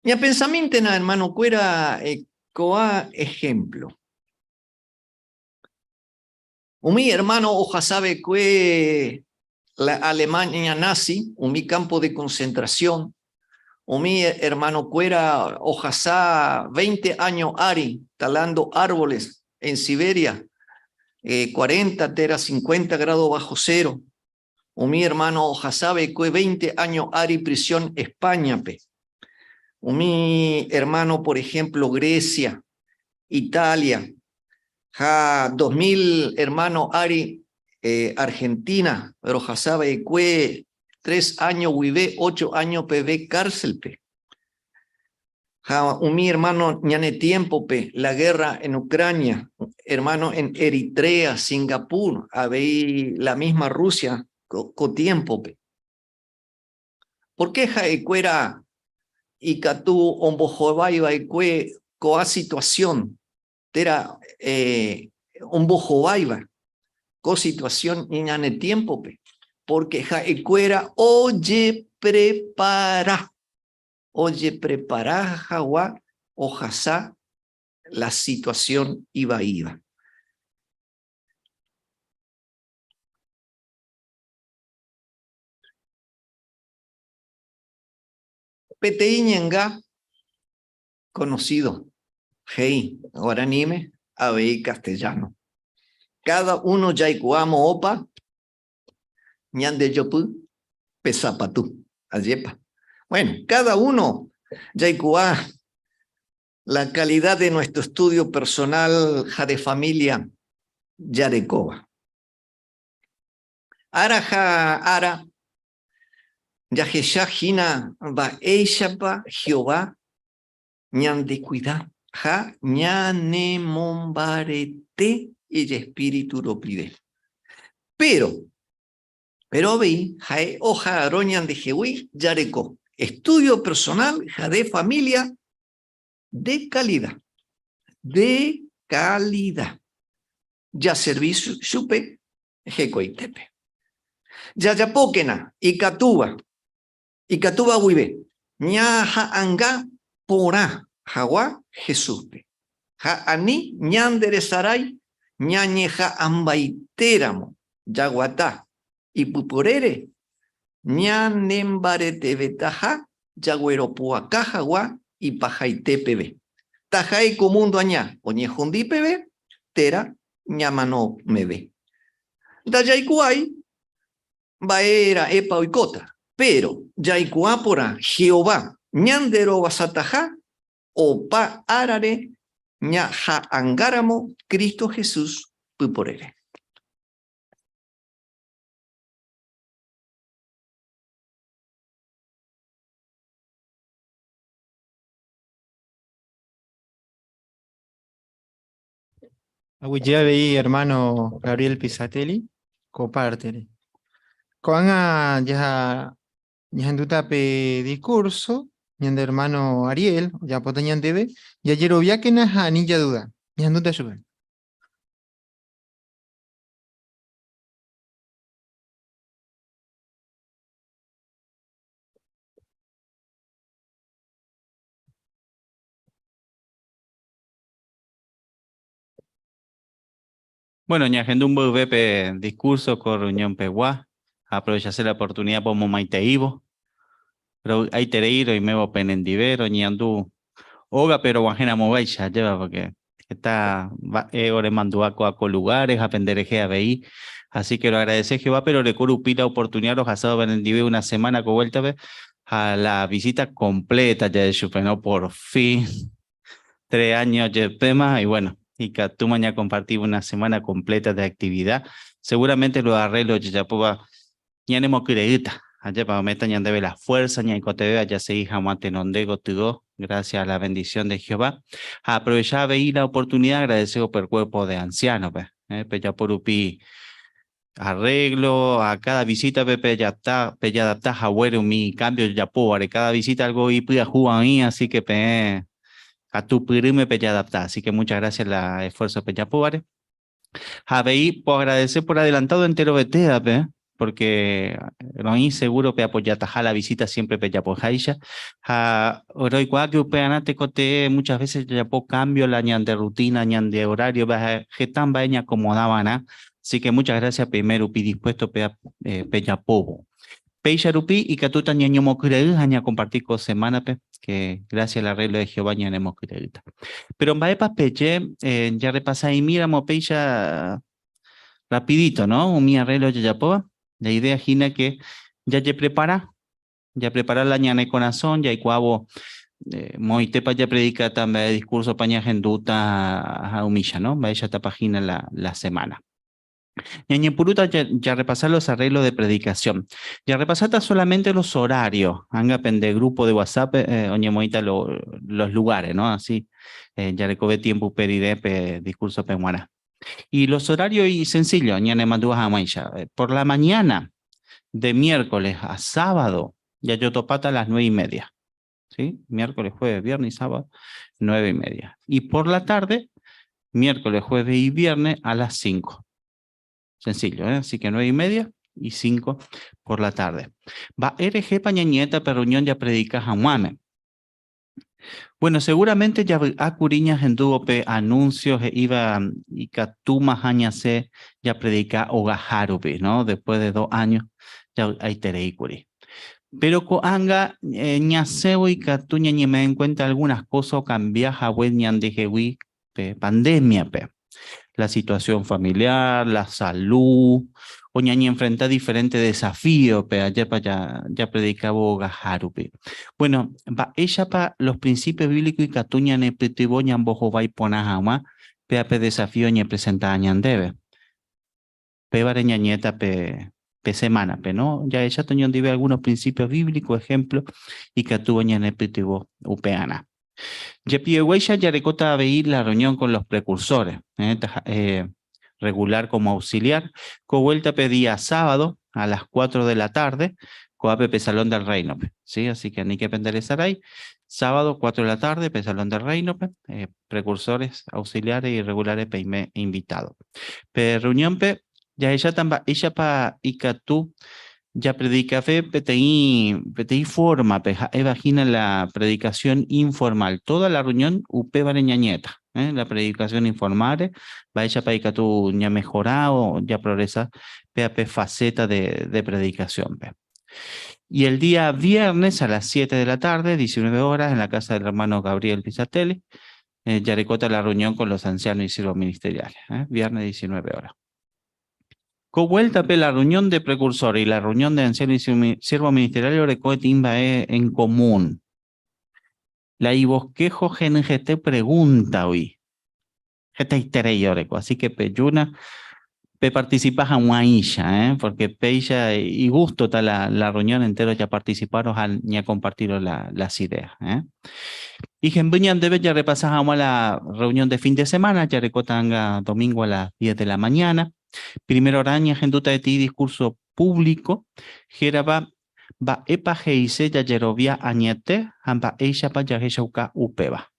Ñapensamíntena, hermanokuéra, ko'ã ehémplo. Umi hermano ohasa va'ekue la Alemania nazi, umi campo de concentración, umi hermanokuéra ohasa 20 año ári talando árboles en Siberia, 40 térã 50 grado bajo cero. Umi hermano ohasa va'ekue 20 año ári prisión España-pe. Umi hermano, por ejemplo, Grecia, Italia, ha 2000 hermano ári Argentina, rohasa va'ekue 3 año guive 8 año peve cárcel-pe. Ha umi hermano ñane tiempo-pe, la guerra en Ucrania, hermano en Eritrea, Singapur, avei la misma Rusia ko tiempo-pe. Por qué ha'ekuéra ikatu ombohovái va'ekue ko'ã situación térã ombohováiva ko situación ñane tiempo-pe? Porque ha'ekuéra ojeprepara, ojeprepara hag̃ua ohasa la situación ivaíva. Peteĩ ñe'ẽnga conocido, he'i guaraníme avei castellano. Cada uno jaikuaa moõpa ñandejopy pe sapatu. Ajépa. Bueno, cada uno jaikuaa la calidad de nuestro estudio personal ha de familia jarekóva. Ára ha ára jahecha hína mba'éichapa Jehová ñandekuida ha ñanemombarete ijespíritu rupive. Péro, péro avei ha'e oha'arõ ñandehegui jareko estudio personal ha de familia de calida, de calida. Jaservi chupe hekoitépe. Jajapókena ikatúva, ikatúva guive, ñaha'anga porã hag̃ua Jesúspe, ha ani ñanderesarái ñañeha'ãmbaitéramo jaguata ipyporére ñanembaretevetaha jagueropu'aka hag̃ua ipahaite peve, taha'e ko múndo aña oñehundi peve térã ñamano meve. Ndajaikuaái mba'e ra'épa oikóta, péro jaikuaa porã Jehová ñanderovasataha opa árare ñaha'angáramo Cristo Jesús pyporére. Aguyje avei hermano Gabriel Pisatelli, compártele. Ko'ág̃a jaha ñahendúta pe discurso ñande hermano Ariel ojapóta ñandéve, jajeroviákena ha ani jaduda. Ñahendúta chupe. Bueno, ñahendu mboyve pe discurso ko reunión pegua, aprovechase la oportunidad pomomaiteívo, rovy'aiterei roimévo penendive, roñeandu ógape roguahẽramováicha, ajépa, porque Heta mba'e oremandu'a ko'a ko lugares ha penderehe avei. Así que roagradece Jehová, pero oreko rupi la oportunidad rohasávo penendive una semana ko vuelta-pe ha la visita completa ja'e chupe, no? Por fin, 3 años jepéma y bueno, ikatúma ñakomparti una semana completa de actividad. Seguramente los arreglos ojejapóva ñanemokyre'ỹta, ajépa ome'ẽta ñandéve la fuerza ñaikotevẽva jasegi hag̃ua tenonde gotyo, gracias a la bendición de Jehová. Ha aprovecha avei la oportunidad agradecévo pe cuerpo de anciano-pe, eh, pejapo rupi arreglo, a cada visita-pe pejadapta, pejadapta haguére umi cambio ojejapóvare, cada visita algo ipyahúva oĩ, así que peẽ katupyrýme pejadapta, así que muchas gracias la esfuerzo pejapóvare. Ha avei poagradece por adelantado enterovetévape, porque roĩ seguro peapoyataha la visita siempre pejapoháicha, ha roikuaa que upearã tekotevẽ muchas veces jajapo cambio la ñande rutina, ñande horario, heta mba'e ñakomodava'erã, así que muchas gracias peime rupi dispuesto pejapóvo. Péicha rupi ikatúta ñañomokyre'ỹ ha ñakomparti ko semana-pe, que gracias al arreglo de Jehová ñanemokyre'ỹta. Pero mba'épa peje jarrepasa'imíramo péicha rapidito, no? Umi arreglo ojejapóva. La idea hína que jajeprepara, japrepara la ñane korasõ, jaikuaávo moõitépa japredikáta mba'e discurso-pa ñahendúta ha umícha, no? Mba'éichatapa hína la semana. Ñañepyrũta jarrepasa los arreglos de predicación. Jarrepasáta solamente los horarios. Anga pende grupo de WhatsApp oñemoĩta los lugares, ¿no? Así jarekove tiempo upe rire pe discurso peg̃uarã. Y los horarios y sencillo, ñanemandu'a hag̃uáicha. Por la mañana, de miércoles a sábado, jajotopáta a las 9:30. ¿Sí? Miércoles, jueves, viernes y sábado, 9:30. Y por la tarde, miércoles, jueves y viernes a las 5. Sencillo, ¿eh? Así que 9:30 y 5 por la tarde. Va RG pañañeta pe reunión ya predica hag̃uáme. Bueno, seguramente ya akuriña henduvo pe anuncios he'íva ikatúma hañase ya predica ogahárupi, ¿no? Después de 2 años ya aitereíkuri. Pero ko'ág̃a ñasẽvo ikatu ñañeme'ẽ en cuenta algunas cosas okambia hague ñandehegui pe pandemia-pe. La situación familiar, la salud, o ñañenfrenta diferentes desafíos, pe ajépa ya predicávo ogahárupi. Bueno, mba'éichapa los principios bíblicos ikatu ñanepytyvõ ñambohovái porã hag̃ua péa pe desafío ñepresenta ñandéve. Pévare ñañe'ẽta pe pe semana-pe, no? Jahecháta oñondive algunos principios bíblicos, ejemplo, ikatúva ñanepytyvõ upearã. Jepieguáicha jarekóta avei la reunión con los precursores, taha'e regular como auxiliar, ko vuelta-pe día sábado a las 4 de la tarde, ko'ápe pe Salón del Reino-pe, ¿sí? Así que aníke penderesarái, sábado 4 de la tarde pe Salón del Reino-pe, precursores, auxiliares y regulares peime invitado. Pe reunión-pe jahecháta mba'éichapa ikatu japredikave peteĩ peteĩ forma-pe ha'éva hína la predicación informal. Toda la reunión upévare ñañe'ẽta, la predicación informal-re, mba'éichapa ikatu ñamehora o japrogresa péa pe faceta de de predicación-pe. Y el día viernes a las 7 de la tarde, 19 horas, en la casa del hermano Gabriel Pisatelli, jarekóta la reunión con los ancianos y siervos ministeriales, viernes 19 horas. Ko vuelta-pe la reunión de precursores y la reunión de ancianos y siervos ministeriales oreko peteĩ mba'e en común. La ibosquejo henyhẽte pregunta oĩ. Hetaiterei oreko, así que pejúna peparticipa hag̃uáicha, eh, porque péicha igústota la, la reunión entero japarticiparõ ha ñakompartirõ la, las ideas, eh. Y hemby ñandéve jarrepasa hag̃ua la reunión de fin de semana, jarekóta ág̃a domingo a las 10 de la mañana. Primero rã ñahendúta peteĩ discurso público hérava Mba'épa he'ise jajerovia añete ha mba'éichapa jahechauka upéva.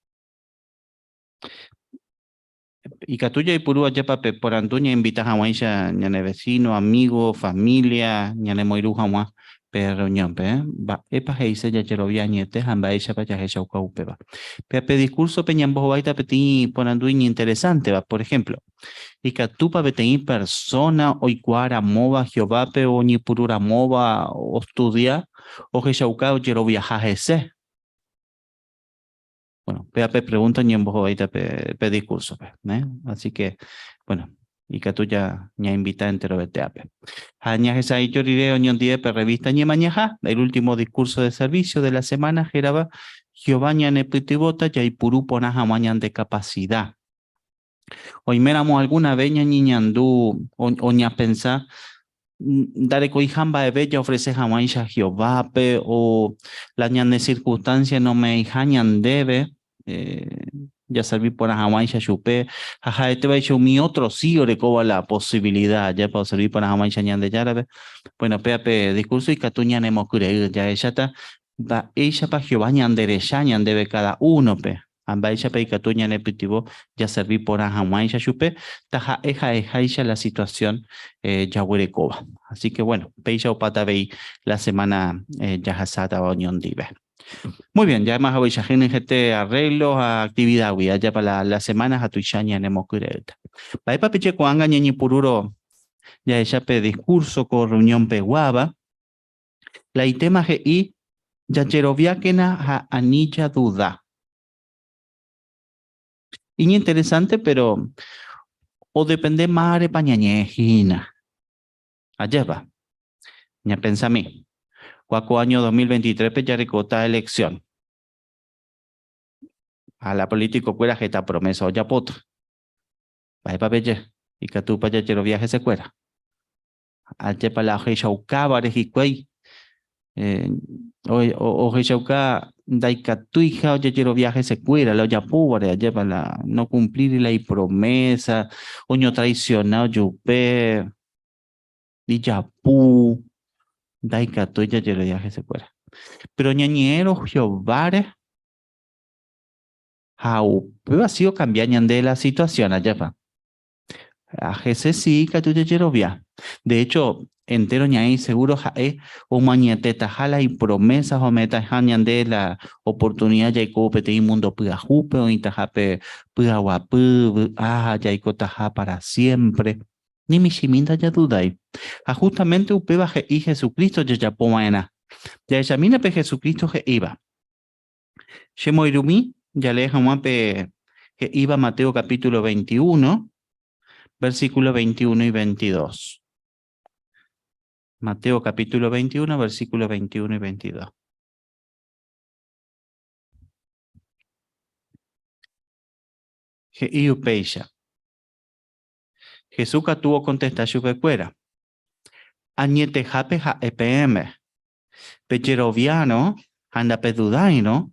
Ikatu jaipuru ajépa pe porandu ñainvita hag̃uáicha ñane vecino, amigo, familia ñanemoirũ hag̃ua pe reunión-pe. Mba'épa he'ise jajerovia añete ha mba'éichapa jahechauka upéva. Péa pe discurso-pe ñambohováita peteĩ porandu iñinteresánteva. Por ejemplo, ikatúpa peteĩ persona oikuaa ramóva Jehovápe oñepyrũ ramóva ostudia ohechauka ojeroviaha hese? Bueno, pe pregunta ñembohováita pe, pe discurso pe, ¿eh? Así que, bueno, ikatu ya ñainvita enterovetéape. Ha ñahesa'ỹijo rire oñondive pe revista Ñemañaha, el último discurso de servicio de la semana hérava Jehová ñanepytyvõta jaipuru porã hag̃ua ñande capacidad. Oiméramo alguna vez ñañeñandu o ñapensa ndarekoiha mba'eve jaofrece hag̃uáicha Jehovápe o la ñane circunstancia nome'ẽiha ñandéve jaservi porã hag̃uáicha chupe ha ha'etévaicha umi otro sí orekóva la posibilidad ajépa oservi porã hag̃uáicha Ñandejárape. Bueno, péva pe discurso ikatu ñanemokyre'ỹ jahecháta mba'éichapa Jehová ñanderecha ñandéve cada uno-pe ha mba'éichapa ikatu ñanepytyvõ jaservi porã hag̃uáicha chupe taha'e ha'eháicha la situación jaguerekóva. Así que bueno, péicha opáta avei la semana jahasátava oñondive. Muy bien, ya además henyhẽte arreglo ha actividad-gui ajépa la, la semana ha tuicha ñanemokyre'ỹta. Mba'épa peje ko'ág̃a ñañepyrũrõ jahecha pe discurso ko reunión peguáva, la itema he'i jajeroviákena ha ani jaduda. Iñinteresante, pero odepende márepa ñañe'ẽ hína. Ajépa, ñapensami. Kóa ko año 2023-pe jarekóta elección. A la político-kuéra heta promesa ojapóta. Mba'épa peje, ikatúpa jajerovia hesekuéra. Ajépa la ohechaukáva hikuái ohechauka ndaikatúiha ojejerovia hesekuéra la ojapóvare ajépa la no cumplir la ipromesa, oñotraiciona ojupe, ijapu, ndaikatúi jajerovia hesekuéra. Pero ñañe'ẽrõ Jehováre ha upéva si ocambia ñande la situación ajépa. A hese sí ikatu jajerovia. De hecho, entero ñaĩ seguro ha'e omoañetetaha la ipromesa ome'ẽtaha ñande la oportunidad jaiko peteĩ mundo pyahúpe oĩtahápe py'aguapy, vy'a ha jaikotaha para siempre. Ni michĩmi ndajadudái. Ha justamente upéva he'i Jesucristo jajapova'erã. Jahechamína pe Jesucristo he'íva. Chemoirũmi jalee hag̃ua pe he'íva Mateo capítulo 21, versículo 21 y 22. Mateo capítulo 21, versículo 21 y 22. He'i upéicha. Jesús katu okontesta chupekuéra. Añetehápe ha'e peẽme. Pejeroviárõ ha ndapedudáirõ,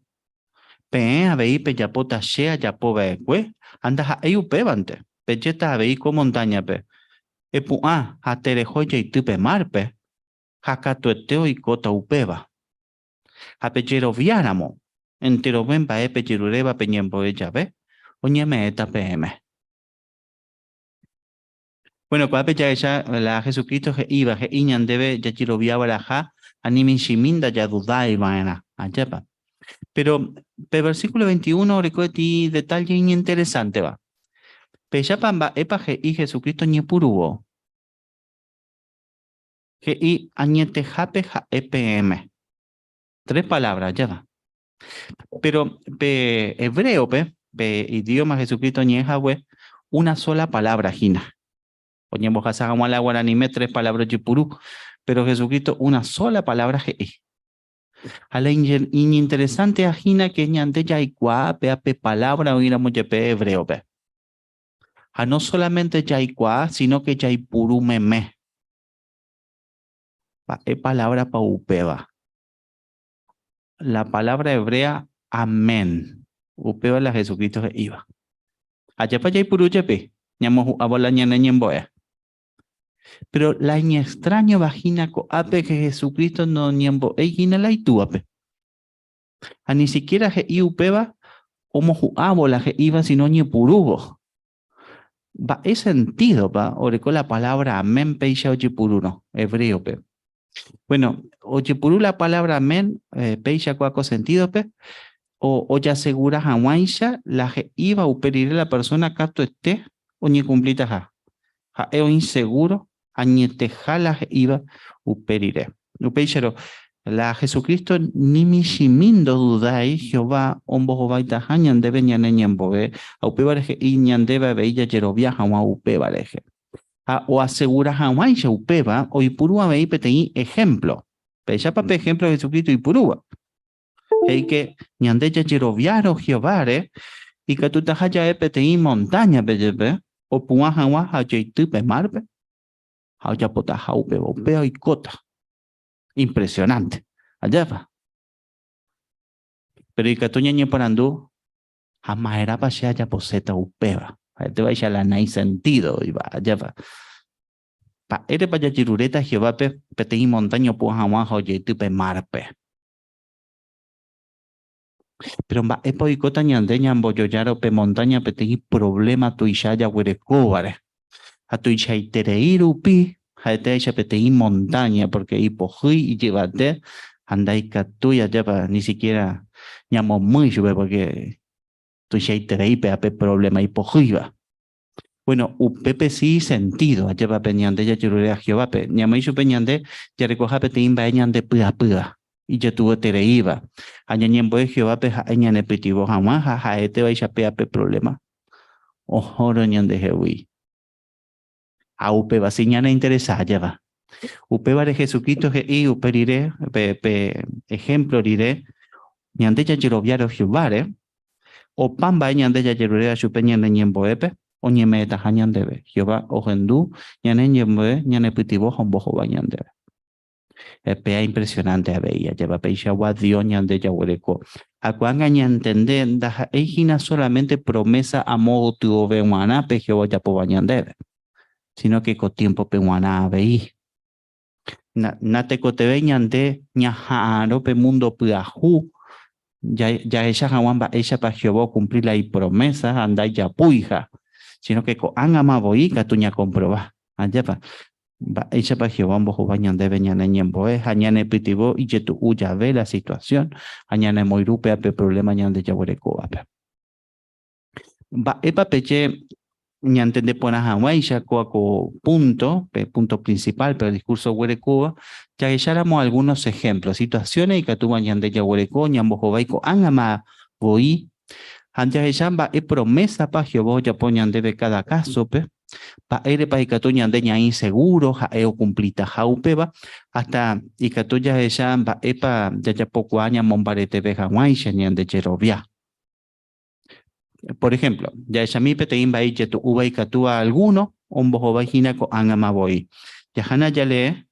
peẽ avei pejapóta che ajapova'ekue ha ndaha'éi upévante, pejéta avei ko montaña-pe, Epu'ã ha tereho jeity pe mar-pe, ha katuete oikóta upéva. Ha pejeroviáramo, enterove mba'e pejeruréva peñembo'e jave, oñeme'ẽta peẽme. Bueno, ko'ápe jahecha la Jesucristo he'íva, he'i ñandéve jajeroviava'erãha ha ni michĩmi ndajadudáiva'erã, ajépa. Pero pe versículo 21 oreko peteĩ detalle iñinteresánteva. Pehechápa mba'épa he'i Jesucristo ñepyrũvo. He'i añetehápe ha'e peẽme. Tres palabras, ajépa. Pero pe hebreo-pe, pe idioma Jesucristo oñe'ẽ hague, una sola palabra hína. Oñembohasa hag̃ua la guaraníme tres palabras ojepuru, pero Jesucristo una sola palabra he'i. Ha la iñinteresante hína que ñande jaikuaa péa pe palabra oĩramo jepe hebreo-pe. Ha no solamente jaikuaa, sino que jaipuru meme. Mba'e palabra pa upéva? La palabra hebrea amén. Upéva la Jesucristo he'íva. Ajépa jaipuru jepi, ñamohu'ãvo la ñane ñembo'e. Pero la iñextrañova hína ko'ápe que Jesucristo noñembo'éi hína la itúvape. Ha ni siquiera he'i upéva omohu'ãvo la he'íva sino ñepyrũvo. Mba'e sentido-pa oreko la palabra amén péicha ojepurúrõ hebreo-pe. Bueno, ojepuru la palabra amén péicha ko sentido-pe o ojasegura hag̃uáicha la he'íva upe rire la persona katuete oñecumplitaha. Ha'e oĩ seguro añeteha la he'íva upe rire. Upéicharõ, La Jesucristo ni michĩmi ndodudái Jehová ombohovaitaha ñandéve ñane ñembo'e ha upéva rehe he'i ñandéve avei jajerovia hag̃ua upéva rehe. Ha oasegura hag̃uáicha upéva oipuru avei peteĩ ehémplo. Pehechápa pe ehémplo Jesucristo oipurúva? He'i ke ñande jajeroviárõ Jehováre ikatutaha ja'e peteĩ montáñape jepe opu'ã hag̃ua ha ojeity pe márpe ha ojapotaha upéva. Upéva oikóta. Impresionante. Ajépa? Pero ikatu ñañeporandu, ha ma'erãpa che ajaposéta upéva? Ha'etévaicha la naisentido oĩva, ajépa? Mba'érepa jajeruréta Jehovápe peteĩ montáña opu'ã hag̃ua ha ojeity pe márpe? Péro mba'épa oikóta ñande ñambojojárõ pe montáña peteĩ provléma tuicha jaguerekóvare? Ha tuichaiterei rupi ha'etévaicha peteĩ montáña pórke ipohýi ijyvate ha ndaikatúi ajépa ni sikiéra ñamomýi chupe pórke tuichaiterei péva pe provléma ipohýiva. Bueno, upépe si sentido, ajépa pe ñande jajeruréva Jehovápe. Ñamoĩ chupe ñande jarekoha peteĩ mba'e ñande py'apýva, ijetu'uetereíva. Ha ñañembo'e Jehovápe ha'e ñanepytyvõ hag̃ua ha ha'etévaicha péva pe problema ohórõ ñandehegui. Ha upéva si ñaneinteresa, ajépa. Upévare Jesucristo he'i upe rire, pe, pe ejemplo rire, ñande jajeroviárõ Jehováre, Opa mba'e ñande jajeruréva chupe ñane ñembo'épe oñeme'ẽtaha ñandéve. Jehová ohendu ñane ñembo'e ñanepytyvõ ha ombohovái ñandéve. Péa impresionante avei, ajépa peichagua Dios ñande jaguereko. Ha ko'ág̃a ñantende ndaha'éi hína solamente promesa amo gotyove g̃uarã pe Jehová ojapóva ñandéve, sino que ko tiémpope g̃uarã avei. Natekotevẽi ñande ñaha'arõ pe múndo pyahu jahecha hag̃ua mba'éichapa Jehová okumpli la ipromésa ha ndaijapuiha, síno ke ko'ág̃ama voi ikatu ñakomprova. Ajépa? Mba'éichapa Jehová ombohovái ñandéve ñane ñembo'e ha ñanepytyvõ ijetu'u jave la situasión ha ñanemoirũ péva pe provléma ñande jaguerekóvape. Mba'épa peje ñantende porã hag̃uáicha kóa ko punto, pe punto principal pe discurso oguerekóva, jahecháramo algunos ejemplos, situaciones ikatúva ñande jaguereko ñambohovái ko'ág̃ama voi, ha jahecha mba'e promesa-pa Jehová ojapo ñandéve káda kásope, mba'érepa ikatu ñande ñaĩ seguro ha'e okumplitaha upéva, hasta ikatu jahecha mba'épa jajapokuaa ñamombareteve hag̃uáicha ñande jerovia. Por ejemplo, jahechami peteĩ mba'e ijetu'úva ikatúva alguno ombohovái hína ko'ág̃ama voi. Jahána jalee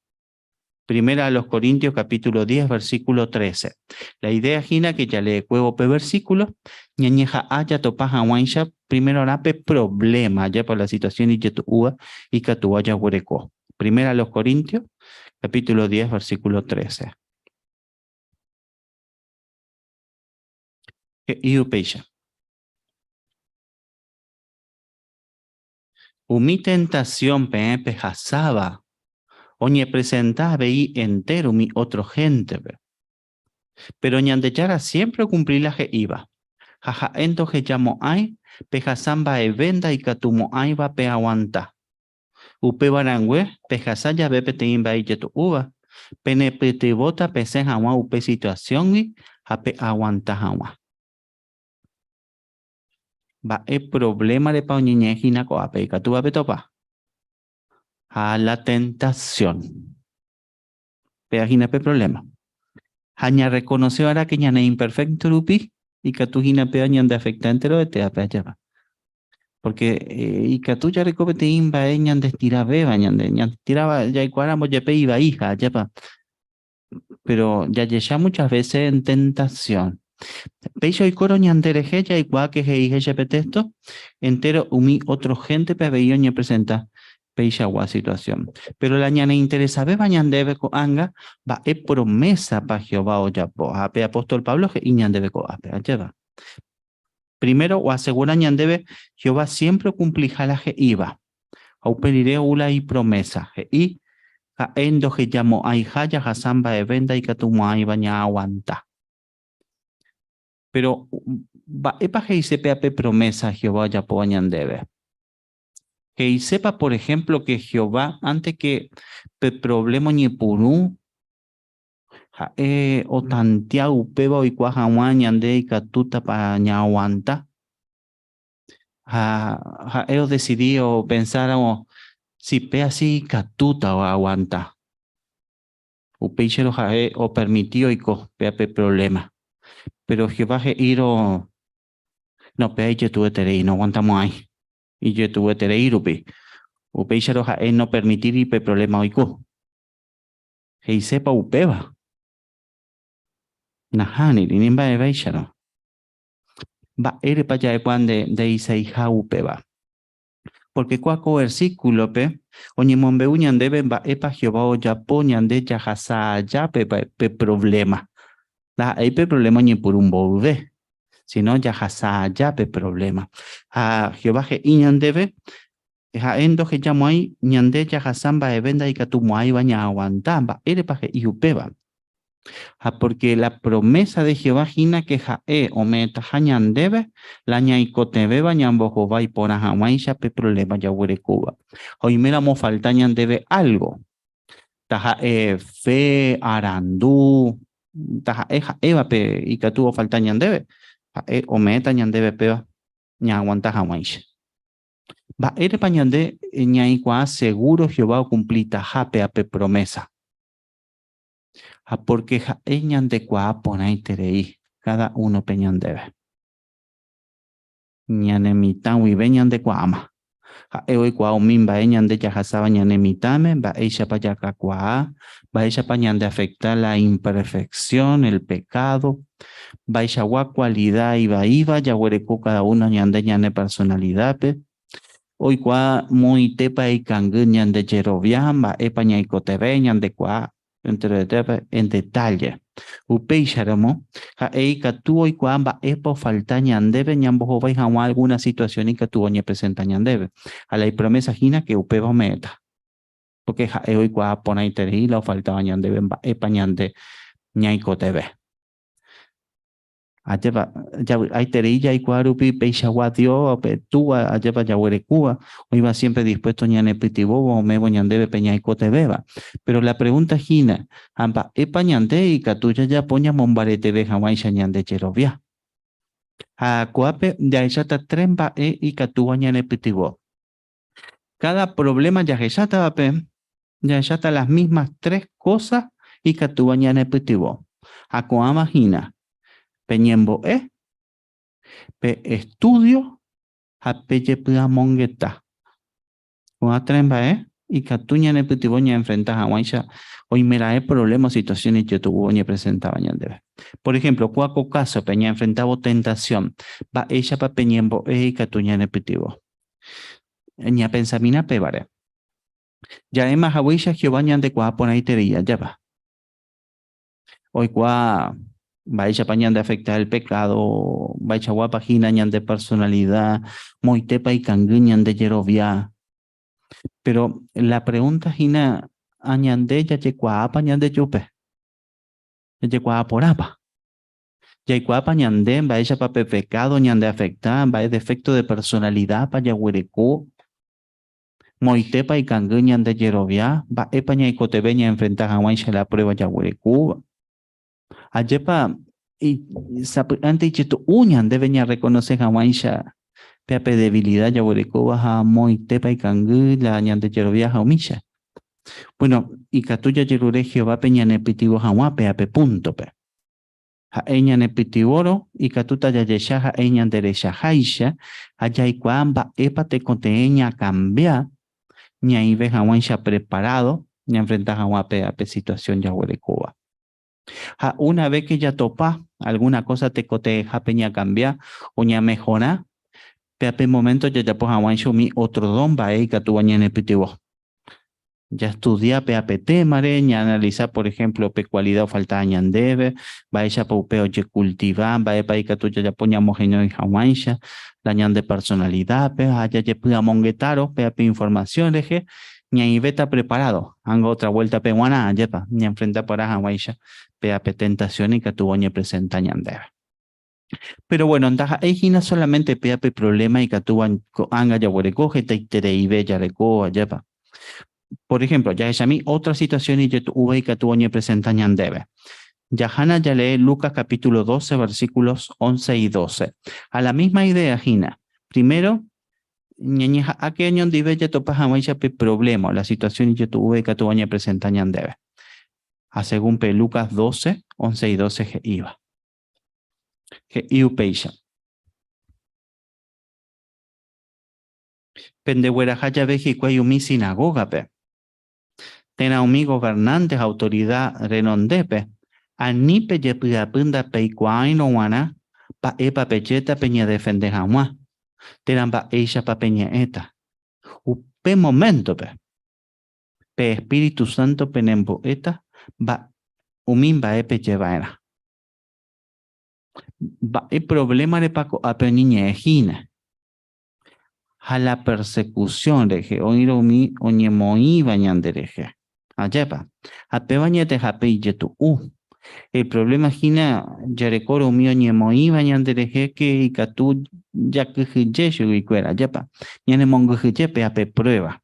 Primera a los Corintios capítulo 10 versículo 13. La idea hína que jaleekuévo pe versículo, ñañeha'ã jatopa hag̃uáicha primerorã pe problema, ajépa la situación ijetu'úva ikatúva jaguereko. Primera a los Corintios capítulo 10 versículo 13. He'i upéicha. Umi tentasión peẽ pehasáva oñepresenta avei entéro umi ótro héntepe. Péro Ñandejára siémpre okumpli la he'íva, ha ha'e ndohejamo'ãi pehasa mba'eve ndaikatumo'ãiva peaguanta. Upéva rangue, pehasa jave peteĩ mba'e ijetu'úva, penepytyvõta pesẽ hag̃ua upe situasióngui ha peaguanta hag̃ua. Mba'e provlémarepa oñeñe'ẽ hína ko'ápe ikatúva petopa? Ha la tentasión. Péva hína pe provléma. Ha ñarrekonose va'erã ke ñane imperfékto rupi ikatu hína péva ñandeafekta enterovete ápe ajépa. Porque eh, ikatu jareko peteĩ mba'e ñandestiravéva, ñande ñandestiráva jaikuaáramo jepe ivaíha, ajépa. Pero jajecha muchas veces en tentación. Péicha oikórõ ñanderehe jaikuaa ke he'i heche pe texto, entero umi otro héntepe avei oñepresenta peichagua situación. Pero la ñaneinteresavéva ñandéve ko'ág̃a, mba'e promésapa Jehová ojapo? Ha pe apóstol Pablo he'i ñandéve ko'ápe, ajépa? Primero, oasegura ñandéve Jehová siémpre okumpliha la he'íva. Ha upe rire ou la ipromésa, he'i ha'e ndohejamo'ãiha jahasa mba'eve ndaikatumo'ãiva ñaaguanta. Péro, mba'épa he'ise péa pe promésa Jehová ojapóva ñandéve? He'isépa por ehémplo ke Jehová ánte ke pe provléma oñepyrũ? Ha'e otantea upéva oikuaa hag̃ua ñande ikatútapa ñaaguanta. Ha ha'e odesidi opensáramo si péa si ikatúta oaguanta. Upéicharõ ha'e opermiti oiko péa pe provléma. Péro Jehová he'írõ, No, péa ijetu'ueterei, noaguantamo'ãi. Ijetu'ueterei rupi. Upéicharõ ha'e nopermitíri pe provléma oiko. He'isépa upéva? Nahániri, ni mba'evéicharõ. Mba'érepa ja'ekuaa nde nde'iseiha upéva? Pórke kua ko versíkulope oñemombe'u ñandéve mba'épa Jehová ojapo ñande jahasa aja pe provléma. Ndaha'éi pe provléma oñepyrũ mboyve, síno jahasa aja pe provléma. Ha Jehová he'i ñandéve ha'e ndohejamo'ãi ñande jahasa mba'eve ndaikatumo'ãiva ñaaguanta. Mba'érepa he'i upéva? Ha pórke la promésa de Jehová hína ke ha'e ome'ẽtaha ñandéve la ñaikotevẽva ñambohovái porã hag̃uáicha pe provléma jaguerekóva. Ha oiméramo ofalta ñandéve álgo, taha'e fe, arandu, taha'e ha'éva pe ikatu ofalta ñandéve, ha'e ome'ẽta ñandéve péva ñaaguanta hag̃uáicha. Mba'érepa ñande ñaĩkuaa segúro Jehová okumplitaha péa pe promésa? Ha pórke ha'e ñandekuaa porãiterei káda únope ñandéve. Ñane mitã guive ñandekuaáma. Ha'e oikuaa umi mba'e ñande jahasáva ñane mitãme, mba'éichapa jakakuaa, mba'éichapa ñandeafekta la imperfeksión, el pekádo, mba'eichagua kualida ivaíva jaguereko káda uno ñande ñane personalidápe. Oikuaa moõitépa ikangy ñande jerovia, mba'épa ñaikotevẽ, ñandekuaa enterovetépe en detalle. Upéicharamo, ha'e ikatu oikuaa mba'épa ofalta ñandéve ñambohovái hag̃ua algúna situasión ikatu oñepresenta ñandéve. Ha la ipromésa hína ke upéva ome'ẽta. Pórke ha'e oikuaa porãiterei la ofaltáva ñandéve mba'épa ñande ñaikotevẽ. Ajépa javy'aiterei jaikuaa rupi peichagua Dios, pe Túva ajépa jaguerekúva, oĩva siémpre dispuésto ñanepytyvõvo ome'ẽvo ñandéve pe ñaikotevẽva. Péro la pregúnta hína, ha mba'épa ñande ikatu jajapo ñamombareteve hag̃uáicha ñande jerovia? Ha ko'ápe jahecháta tres mba'e ikatúva ñanepytyvõ. Káda provléma jahechátavape, jahecháta las mísmas tres kósa ikatúva ñanepytyvõ. Ha ko'ãva hína, pe ñembo'e, pe estúdio ha pe jepy'amongeta. Ko'ã tres mba'e ikatu ñanepytyvõ ñaenfrenta hag̃uáicha oimeraẽ provléma o situasión ijetu'u oñepresentáva ñandéve. Por ehémplo, kóa ko kásope ñaenfrentávo tentasión, mba'éichapa pe ñembo'e ikatu ñanepytyvõ? Ñapensamína pévare. Ja'éma haguéicha Jehová ñandekuaa porãiterei ajépa. Oikuaa mba'éichapa ñandeafekta el pekádo, mba'eichaguápa hína ñande personalida, moitépa ikangy ñande jerovia. Péro la pregúnta hína, a ñande jajekuaápa ñandejupe? Jajekuaa porãpa? Jaikuaápa ñande mba'éichapa pe pekádo ñandeafekta, mba'e defékto de personalidápa jaguereko, moitépa ikangy ñande jerovia, mba'épa ñaikotevẽ ñaenfrenta hag̃uáicha la pruéva jaguerekóva? Ajépa sapy'ánte ijetu'u ñandéve ñarrekonose hag̃uáicha péa pe devilida jaguerekóva ha moitépa ikangy la ñande jerovia ha umícha. Buéno, ikatu jajerure Jehovápe ñanepytyvõ hag̃ua péa pe púntope. Ha'e ñanepytyvõrõ ikatúta jajecha ha'e ñanderechaháicha ha jaikuaa mba'épa tekotevẽ ñakambia ñaĩve hag̃uáicha preparádo ñanfrenta hag̃ua pe pe situasión jaguerekóva. Ha una ves ke jatopa algúna kósa tekotevẽhápe ñakambia o ñamehora, péa pe moménto jajapo hag̃uáicha umi ótro dos mba'e ikatúva ñanepytyvõ. Jastudia pe ape témare, ñaanalisa por ehémplo pe kualida ofaltáva ñandéve, mba'éichapa upe ojekultiva, mba'épa ikatu jajapo ñamoheñói hag̃uáicha la ñande personalidápe ha jajepy'amongetárõ pe ape informasión rehe, ñaĩvéta preparádo ág̃a ótra vuéltape g̃uarã, ajépa, ñaenfrenta porã hag̃uáicha pe ape tentasión ikatúva oñepresenta ñandéve. Péro vuéno, ndaha'éi hína sólamente péa pe provléma ikatúva ko'ág̃a jaguereko hetaitereive jareko, ajépa. Por ehémplo, jahechami ótra situasión ijetu'úva ikatu oñepresenta ñandéve. Jahana jalee Lucas capítulo 12 versículos 11 y 12. A la misma idea, hína. Primero, ñañeha'ãke oñondive jatopa hag̃uáicha pe problema, la situación ijetu'úva ikatúva oñepresenta ñandéve. Ha según pe Lucas 12, 11 y 12 he'íva. He'i upéicha. Pendegueraha jave hikuái umi sinagógape, térã umi governánte ha autorida renondépe, ani pejepy'apy ndapeikuaáirõ g̃uarã mba'épa pejéta peñedefende hag̃ua, térã mba'éichapa peñe'ẽta. Upe moméntope, pe espíritu sánto penembo'éta umi mba'e peje va'erã. Mba'e provlémarepa ko'ápe oñeñe'ẽ hína? Ha la persecución rehe, oĩrõ umi oñemoĩva ñanderehe. Ajépa? Ha péva añetehápe ijetu'u. El problema hína jarekórõ umi oñemoĩva ñanderehe ke ikatu jakyhyje chuguikuéra, ajépa? Ñanemongyhyje péva pe prueba.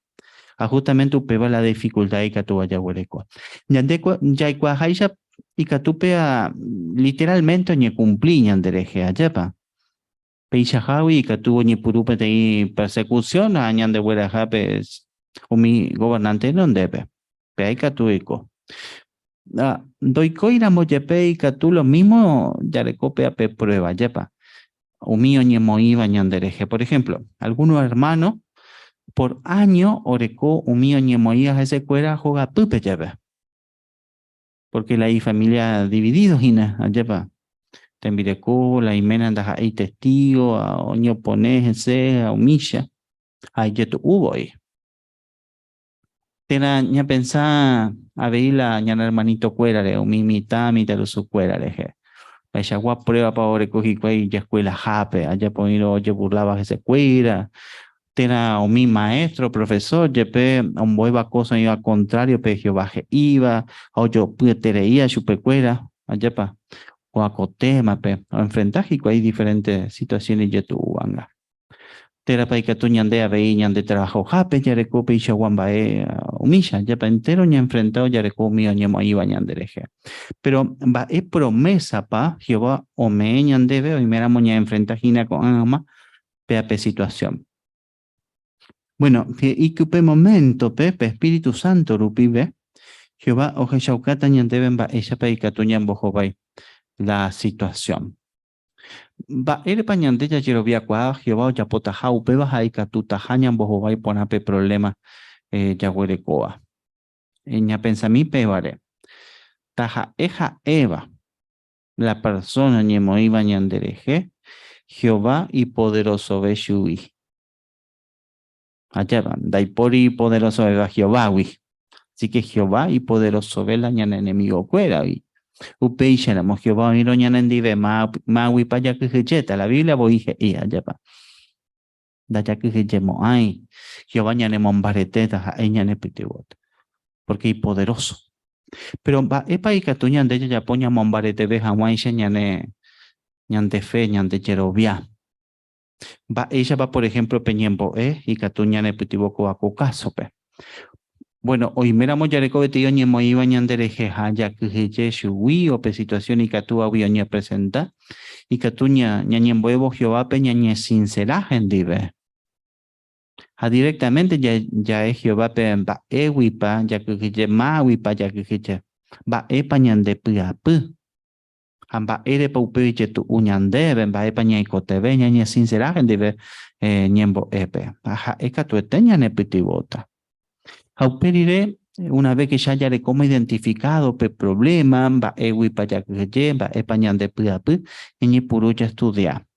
Ha justamente upéva la dificultad ikatúva jaguereko. Ñande jaikuaaháicha ikatu péva literalmente oñekumpli ñanderehe, ajépa? Peichahágui ikatu oñepyrũ peteĩ persecución ha ñandegueraha pe umi gobernante renondépe. Péa ikatu oiko. Ndoikóiramo jepe ikatu lo mismo jareko péa pe prueba, ajépa? Umi oñemoĩva ñanderehe. Por ejemplo, algunos hermano por año oreko umi oñemoĩva hesekuéra hogapýpe jepe. Porque la ifamilia dividido hína, ajépa? Tembireko, la iména ndaha'éi testigo, oñeopone hese ha umícha, ha ijetu'u voi. Térã ñapensa avei la ñane hermanitokuérare, umi mitã, mitãrusukuéra rehe. Mba'eichagua pruébapa oreko hikuái ijeskuelahápe, ajapo oĩrõ ojeburláva hesekuéra, térã umi maestro, profesor jepe ombo'éva kósa oĩva kontrário pe Jehová he'íva ha ojopyetereíva chupekuéra, ajépa? Ko'ã ko témape oenfrenta hikuái diferénte situasión ijetu'úvanga. Térãpa ikatu ñande avei ñande travahohápe jareko peichagua mba'e umícha, ajépa entéro ñaenfrenta ojareko umi oñemoĩva ñanderehe. Péro mba'e promésapa Jehová ome'ẽ ñandéve oiméramo ñaenfrenta hína ko'ág̃ama péa pe situasión. Bueno, he'i que upe moméntope pe espíritu sánto rupive, Jehová ohechaukáta ñandéve mba'éichapa ikatu ñambohovái la situasión. Mba'érepa ñande jajeroviakuaa Jehová ojapotaha upéva ha ikatutaha ñambohovái porã pe provléma jaguerekóva? Ñapensami pévare. Taha'e ha'éva la persóna oñemoĩva ñanderehe, Jehová ipoderosove chugui. Ajépa, ndaipóri ipoderosovéva Jehovágui. Así ke Jehová ipoderosove la ñane enemigokuéragui. Upéicharamo, Jehová oĩrõ ñanendive, máguipa jakyhyjéta? La Biblia voi he'i, ajépa, ndajakyhyjemo'ãi, Jehová ñanemombaretéta, ha'e ñanepytyvõta, pórke ipoderóso. Péro mba'épa ikatu ñande jajapo ñamombareteve hag̃uáicha ñane ñande fe, ñande jerovia? Mba'éichapa por ehémplo pe ñembo'e ikatu ñanepytyvõ kóva ko kásope? Bueno, oiméramo jareko peteĩ oñemoĩva ñanderehe ha jakyhyje chugui o pe situasión ikatúvagui oñepresenta, ikatu ñañembo'évo Jehovápe ñañesinsera hendive. Ha directamente ja'e Jehovápe mba'éguipa jakyhyje, máguipa jakyhyje, mba'épa ñandepy'apy. Ha mba'érepa upe ijetu'u ñandéve, mba'épa ñaikotevẽ ñañesinsera hendive ñembo'épe. Ha ha'e katuete ñanepytyvõta. Ha upe rire, una vez que ya jarekóma identificado pe problema, mba'éguipa jakyhyje, mba'épa ñandepy'apy, ñañepyrũ jastudia.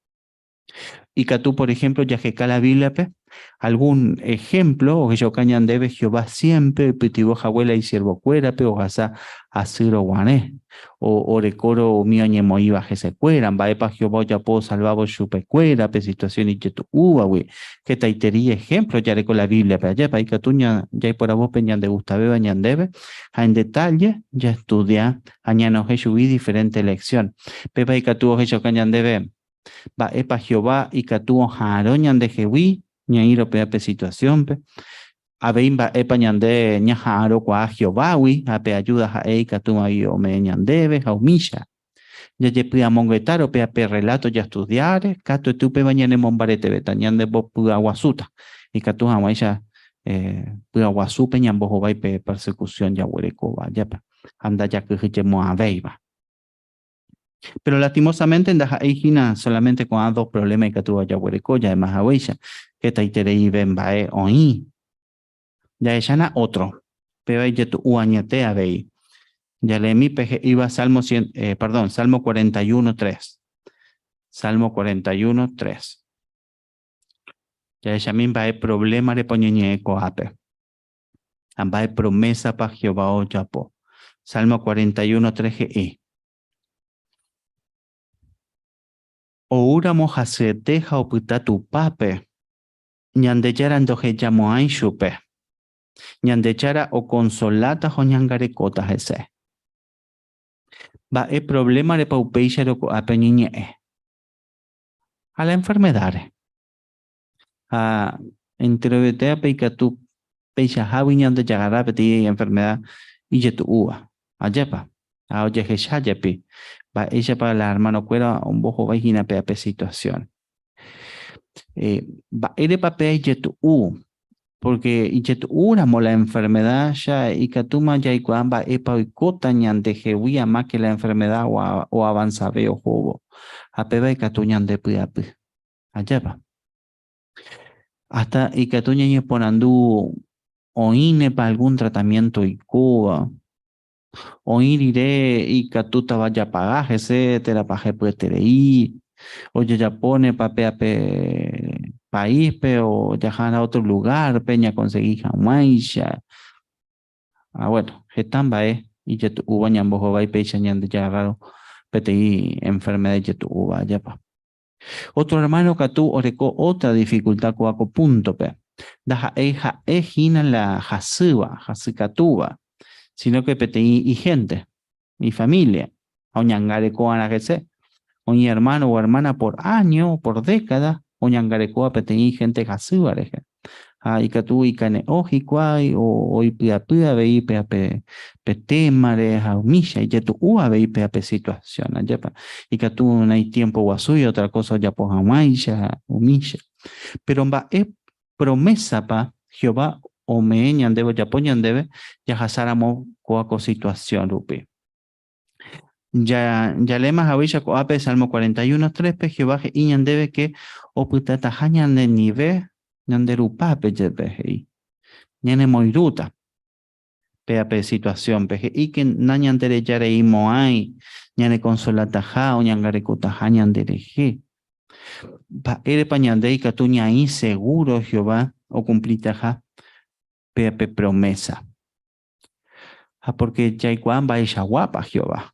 Ikatu, por ejemplo, jaheka la Bíbliape algún ejemplo ohechauka ñandéve Jehová siempre oipytyvõ hague la isiervokuérape ohasa asýrõ guare, o orekórõ umi oñemoĩva hesekuéra, mba'épa Jehová ojapo osalvávo chupekuéra pe situasión ijetu'úvagui. Hetaiterei ejemplo jareko la Bíbliape, ajépa ikatu jaiporavo pe ñandegustavéva ñandéve ha en detalle jastudia ha ñanohẽ chugui diferente lección. Péva ikatu ohechauka ñandéve Mba'épa Jehová ikatu oha'arõ ñandehegui ñaĩro péva pe situasiónpe? Avei mba'épa ñande ñaha'arõkuaa Jehovágui ha pe ajúda ha'e ikatúvagui ome'ẽ ñandéve ha umícha. Jajepy'amongetáro pe ape rreláto jastudiáre, katuete upéva ñanemombaretevéta, ñandembopy'aguasúta, ikatu hag̃uáicha py'aguasúpe ñambohovái pe persekusión jaguerekóva, ajépa, ha ndajakyhyjemo'ãvéiva. Pero lastimosamente ndaha'éi hína solamente ko'ã dos problema ikatúva jaguereko ja'éma haguéicha, hetaitereive mba'e oĩ. Jahechána ótro, péva ijetu'u añete avei. Jaleemi pe he'íva Salmo cien, eh, perdón, Salmo 41, 3. Salmo 41, 3. Jahechami mba'e problémarepa oñeñe'ẽ ko'ápe. Ha mba'e promésapa Jehová ojapo. Salmo 41, 3 he'i. Oúramo hasyete ha opyta tupápe, Ñandejára ndohejamo'ãi chupe. Ñandejára okonsoláta ha oñangarekóta hese. Mba'e provlémarepa upéicharõ ko'ápe oñeñe'ẽ? Ha la enfermedáre. Ha enterovetévape ikatu peichahágui ñandejagarra peteĩ enfermeda ijetu'úva. Ajépa? Ha ojehecha jepi mba'éichapa la ermanokuéra ombohovái hína pe situasión. Mba'érepa péa ijetu'u? Pórke ijetu'úramo la enfermeda cha ikatúma jaikuaa mba'épa oikóta ñandehegui amáke la enfermeda oavansave ohóvo. Ha péva ikatu ñandepy'apy. Ajépa? Hasta ikatu ñañeporandu oĩnepa algún tratamiento oikóva, oĩ rire ikatútava japaga hese térãpa hepyeterei, ojejapónepa péa pe paíspe o jahána ótro lugárpe ñakonsegi hag̃uáicha. Ha bueno, heta mba'e ijetu'úva ñambohovái péicha ñandejarrárõ peteĩ enfermeda ijetu'úva, ajépa. Ótro ermáno katu oreko ótra difikulta kóva ko púntope. Ndaha'éi ha'e hína la hasýva, hasykatúva, síno ke peteĩ ihénte, ifamília, ha oñangareko'arã hese. Oĩ ermáno o ermána por áño, por dékada, oñangarekóva peteĩ ihénte hasýva rehe. Ha ikatu ikane'õ hikuái o oipy'apy avei péa pe pe témare ha umícha ijetu'u avei péa pe situasión, ajépa? Ikatu naitiémpo guasúi ótra kósa ojapo hag̃uáicha ha umícha. Péro mba'e promésapa Jehová ome'ẽ ñandéve ojapo ñandéve jahasáramo kóa ko situasión rupi? Ja, jaleéma haguéicha ko'ápe Salmo 41, 3-pe, Jehová he'i ñandéve ke opytataha ñanendive ñande rupápe jepe, he'i. Ñanemoirũta péa pe situasiónpe. He'i ke nañanderejareimo'ãi ñanekonsolataha, oñangarekotaha ñanderehe. Mba'érepa ñande ikatu ñaĩ segúro Jehová okumplitaha péa pe promésa? Ha pórke jaikuaa mba'eichaguápa Jehová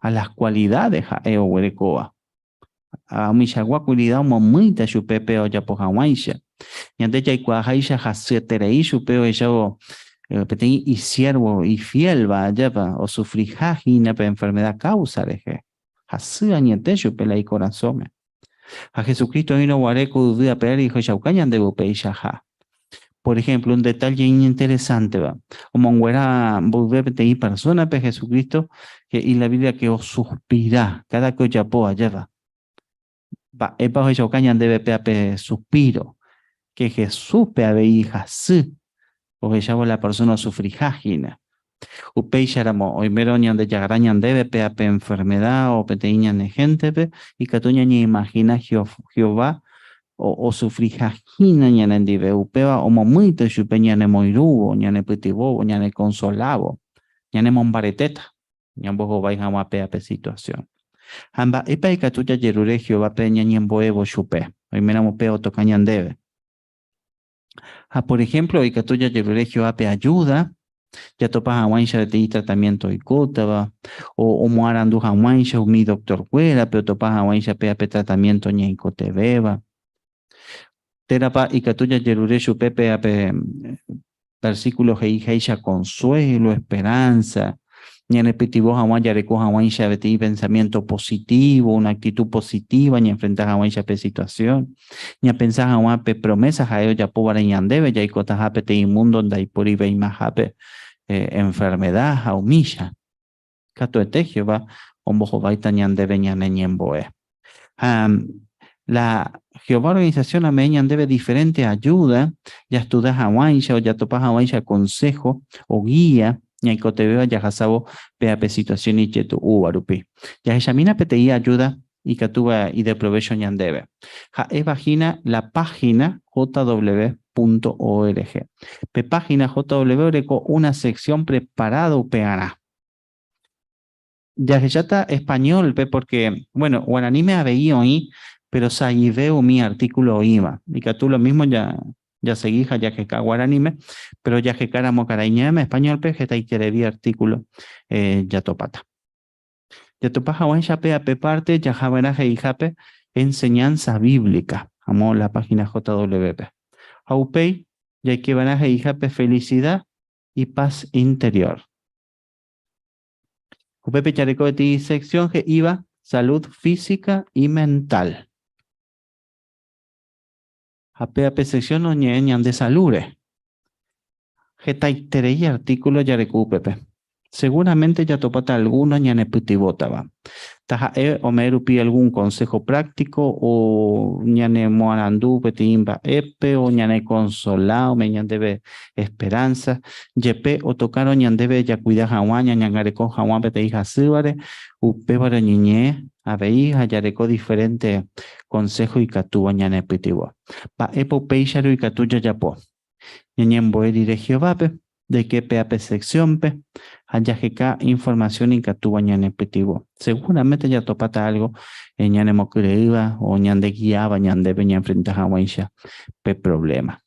ha las kualidáde ha'e oguerekóva. Ha umichagua kualida omomýita chupe pe ojapo hag̃uáicha. Ñande jaikuaaháicha hasyeterei chupe ohechávo peteĩ isiérvo ifiélva ajépa osufriha hína pe enfermeda káusa rehe. Hasy añete chupe la ikorasõme. Ha Jesucristo oĩrõ guare ko yvy ape ári ohechauka ñandéve upeichaha. Por ejemplo, un detalle iñinteresánteva, omonguera mboyve peteĩ persónape Jesucristo he'i la Biblia que osuspira káda ke ojapo ajéva. Mba'épa ohechauka ñandéve péa pe suspiro? Que Jesúspe avei hasy ohechávo la persóna osufriha hína. Upéicharamo, oimérõ Ñandejára ñandéve péa pe enfermeda o peteĩ ñane héntepe, ikatu ñañeimahina Jehová osufriha hína ñanendive, upéva omomýita chupe ñanemoirũvo, ñanepytyvõvo, ñanekonsolávo, ñanemombaretéta ñambohovái hag̃ua péa pe situasión. Ha mba'épa ikatu jajerure Jehovápe ñañembo'évo chupe, oiméramo péa otoka ñandéve? Ha por ejemplo, ikatu jajerure Jehovápe ajúda jatopa hag̃uáicha peteĩ tratamiénto oikótava, o omoarandu hag̃uáicha umi doktorkuérape otopa hag̃uáicha péa pe tratamiénto ñaikotevẽva. Térãpa ikatu jajerure chupe péa pe versíkulo he'iháicha konsuélo, esperánsa. Ñanepytyvõ hag̃ua jareko hag̃uáicha peteĩ pensamiento positivo, una actitud positiva ñaenfrenta hag̃uáicha pe situación. Ñapensa hag̃ua pe promesa ha'e ojapóvare ñandéve jaikotaha peteĩ mundo ndaiporivéimahápe enfermedad ha umícha. Katuete Jehová ombohováita ñandéve ñane ñembo'e. Ha la Jehová organización ome'ẽ ñandéve diferente ayuda jastudia hag̃uáicha o jatopa hag̃uáicha consejo o guía ñaikotevẽva jahasávo péa pe situación ijetu'úva rupi. Jahechamína peteĩ ayuda ikatúva ideprovécho ñandéve. Ha'éva hína la página jw.org. Pe página JW oreko una sección preparada upearã. Jahecháta español-pe porque, bueno, guaraníme avei oĩ, pero sa'ive umi artículo oĩva. Ikatu lo mismo ja jasegi ha jaheka guaraníme, pero jahekáramo karai ñe'ẽme español-pe hetaiterevi artículo jatopáta. Jatopa hag̃uáicha pe ape parte jahava'erã he'ihápe Enseñanza Bíblica, amo la página JW-pe. Ha upéi jaikeva'erã he'ihápe Felicidad y Paz Interior. Upépe jareko peteĩ sección he'íva Salud Física y Mental. Ha péva pe sección oñe'ẽ ñande salúre. Hetaiterei artículo jareko upépe. Seguramente jatopáta alguno ñanepytyvõtava. Taha'e ome'ẽ rupi algún consejo práctico o ñanemoarandu peteĩ mba'épe o ñanekonsola ome'ẽ ñandéve esperanza, jepe otokárõ ñandéve jakuida hag̃ua ñañangareko hag̃ua peteĩ hasývare, upévare oñeñe'ẽ avei ha jareko diferente consejo ikatúva ñanepytyvõ. Mba'épa upéicharõ ikatu jajapo? Ñañembo'e rire Jehovápe, jaike pe ape sección-pe ha jaheka información ikatúva ñanepytyvõ. Seguramente jatopáta algo ñanemokyre'ỹva o ñandegiáva ñandéve ñaenfrenta hag̃uáicha pe problema.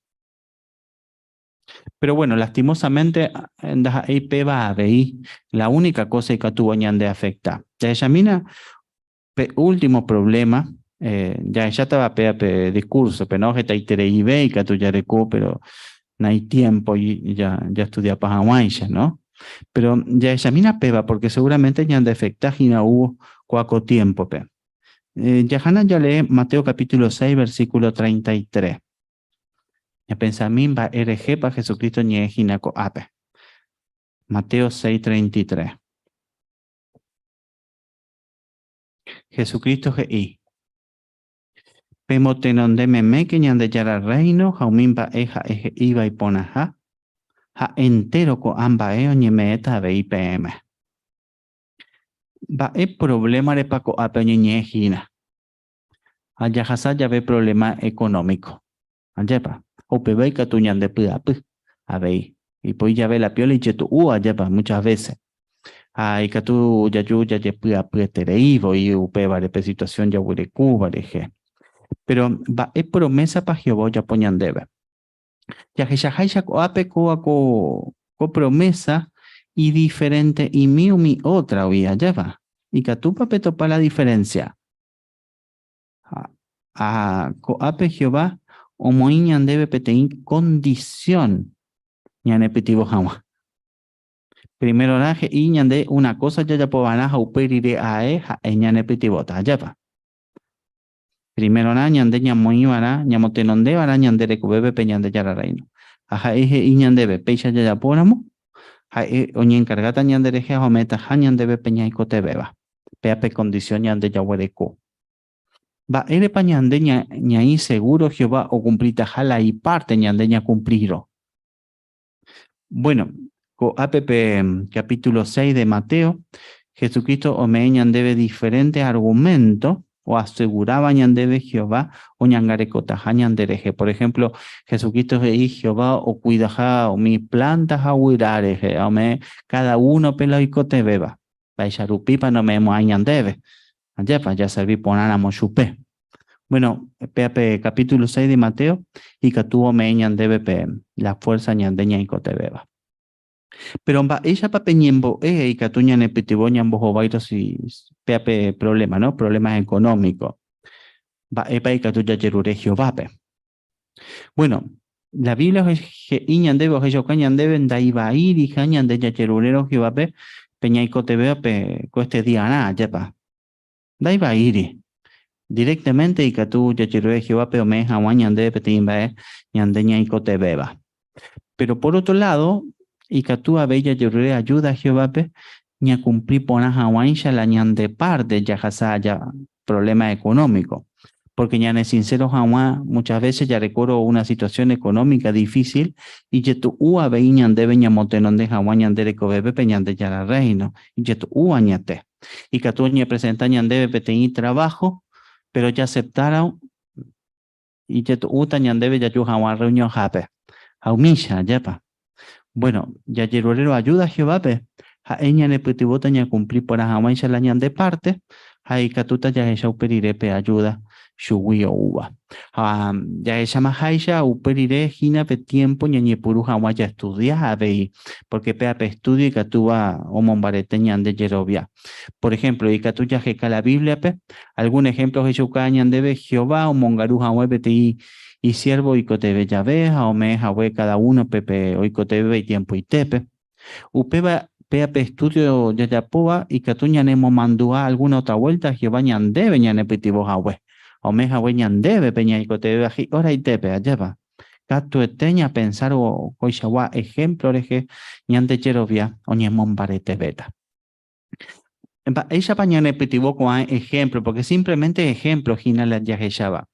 Pero bueno, lastimosamente ndaha'éi péva avei la única cosa ikatúva ñandeafecta. Jahechamína pe último problema, jahechátava péva pe discurso-pe, no? Hetaitereive ikatu jareko, pero naitiémpoi jastudiapa hag̃uáicha, no? Pero jahechamína péva, porque seguramente ñandeafecta hína oúvo kóa ko tiempo-pe. Jahána jalee Mateo capítulo 6, versículo 33. Ñapensami mba'e rehépa Jesucristo ñe'ẽ hína ko'ápe. Mateo 6, 33. Jesucristo he'i, Pemotenonde meméke Ñandejára Rréino ha umi mba'e ha'e he'íva iporãha, ha entéro ko'ã mba'e oñeme'ẽta avei peẽme. Mba'e provlémarepa ko'ápe oñeñe'ẽ hína? Ha jahasa jave provléma ekonómiko. Ajépa? Upéva ikatu ñande py'apy avei. Ipoi jave la pióla ijetu'u, ajépa, muchas veces. Ha ikatu jaju jajepy'apyeterei voi upévare pe situación jaguerekúva rehe. Pero mba'e promésapa Jehová ojapo ñandéve? Jahechaháicha ko'ápe kóva ko, ko promesa idiferente'imi umi ótragui, ajépa? Ikatúpa petopa la diferencia? Ha ko'ápe Jehová omoĩ ñandéve peteĩ kondisión ñanepytyvõ hag̃ua. Primerorã he'i ñande una kósa jajapo va'erã ha upe rire ae ha'e ñanepytyvõta. Ajépa? Primerorã ñande ñamoĩ va'erã, ñamotenonde va'erã ñande rekovépe pe Ñandejára Rréino. Ha ha'e he'i ñandéve, péicha jajapóramo, ha'e oñenkargáta ñanderehe ha ome'ẽtaha ñandéve pe ñaikotevẽva. Péa pe kondisión ñande jaguereko. Mba'érepa ñande ñaĩ segúro Jehová okumplitaha la ipárte ñande ñakumplírõ? Bueno, ko'ápe pe capítulo 6 de Mateo, Jesucristo ome'ẽ ñandéve diferente argumento oaseguráva ñandéve Jehová oñangarekotaha ñanderehe. Por ejemplo, Jesucristo he'i Jehová okuidaha umi plánta ha guyra rehe, ha ome'ẽ káda únope la oikotevẽva. Mba'éicha rupípa nome'ẽmo'ãi ñandéve? Ajépa jaservi porãramo chupe. Bueno, péa pe capítulo 6 de Mateo ikatu ome'ẽ ñandéve pe la fuerza ñande ñaikotevẽva. Pero mba'éichapa pe ñembo'e ikatu ñanepytyvõ ñambohováirõ si péa pe problema, no? Problemas económicos. Mba'épa ikatu jajerure Jehovápe? Bueno, la Biblia he'i ñandéve, ohechauka ñandéve ndaivaíriha ñande jajerurérõ Jehovápe. Pe ñaikotevẽva pe koestediarã, ajépa? Ndaivaíri. Directamente ikatu jajerure Jehovápe ome'ẽ hag̃ua ñandéve peteĩ mba'e ñande ñaikotevẽva. Pero por otro lado, ikatu avei jajerure ayuda Jehovápe ñakumpli porã hag̃uáicha la ñande parte jahasa aja problema económico. Porque ñane sincero hag̃ua, muchas veces jarekórõ una situación económica difícil ijetu'u avei ñandéve ñamotenonde hag̃ua ñande rekovépe pe Ñandejára Reino, ijetu'u añete. Ikatu oñepresenta ñandéve peteĩ trabajo, pero jaceptárõ ijetu'úta ñandéve jaju hag̃ua reunionhápe. Ha umícha, ajépa? Bueno, jajerurérõ ayuda Jehovápe, ha'e ñanepytyvõta ñakumpli porã hag̃uáicha la ñande parte ha ikatúta jahecha upe rire pe ayuda chugui oúva. Ha jahechamaháicha upe rire hína pe tiempo ñañepyrũ hag̃ua jaestudia avei, porque péa pe estudio ikatúva omombarete ñande jerovia. Por ejemplo, ikatu jaheka la Biblia-pe, algún ejemplo ohechauka ñandéve Jehová omongaru hag̃ua peteĩ isiervo oikotevẽ jave ha ome'ẽ hague cada uno-pe pe oikotevẽva itiempoitépe. Upéva péa pe estudio jajapóva ikatu ñanemomandu'a alguna otra vuelta Jehová ñandéve ñanepytyvõ hague, ha ome'ẽ hague ñandéve pe ñaikotevẽva hi'oraitépe, ajépa? Katuete ñapensárõ koichagua ejemplo rehe ñande jerovia oñemombaretevéta. Mba'éichapa ñanepytyvõ ko'ã ejemplo? Porque simplemente ejemplo hína la jahecháva.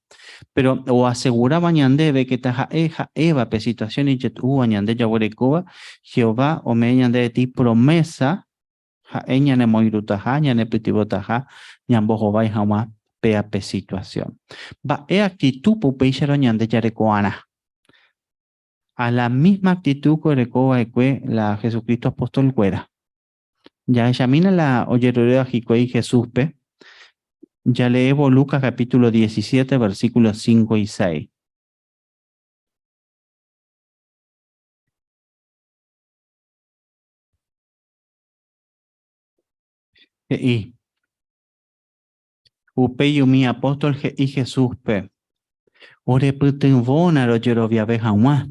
Pero oaseguráva ñandéve que taha'e ha'éva pe situación ijetu'úva ñande jaguerekóva, Jehová ome'ẽ ñandéve ti promesa ha'e ñanemoirũtaha, ñanepytyvõtaha ñambohovái hag̃ua péa pe situación. Mba'e actitúpa upéicharõ ñande jareko'arã? A la misma actitud orekóva'ekue la Jesucristo apostolkuéra. Jahechamína la ojeruréva hikuái Jesúspe, jaleévo Lucas capítulo 17, versículos 5 y 6. He'i, Upéi umi apóstol he'i Jesúspe, Orepytyvõna rojeroviave hag̃ua.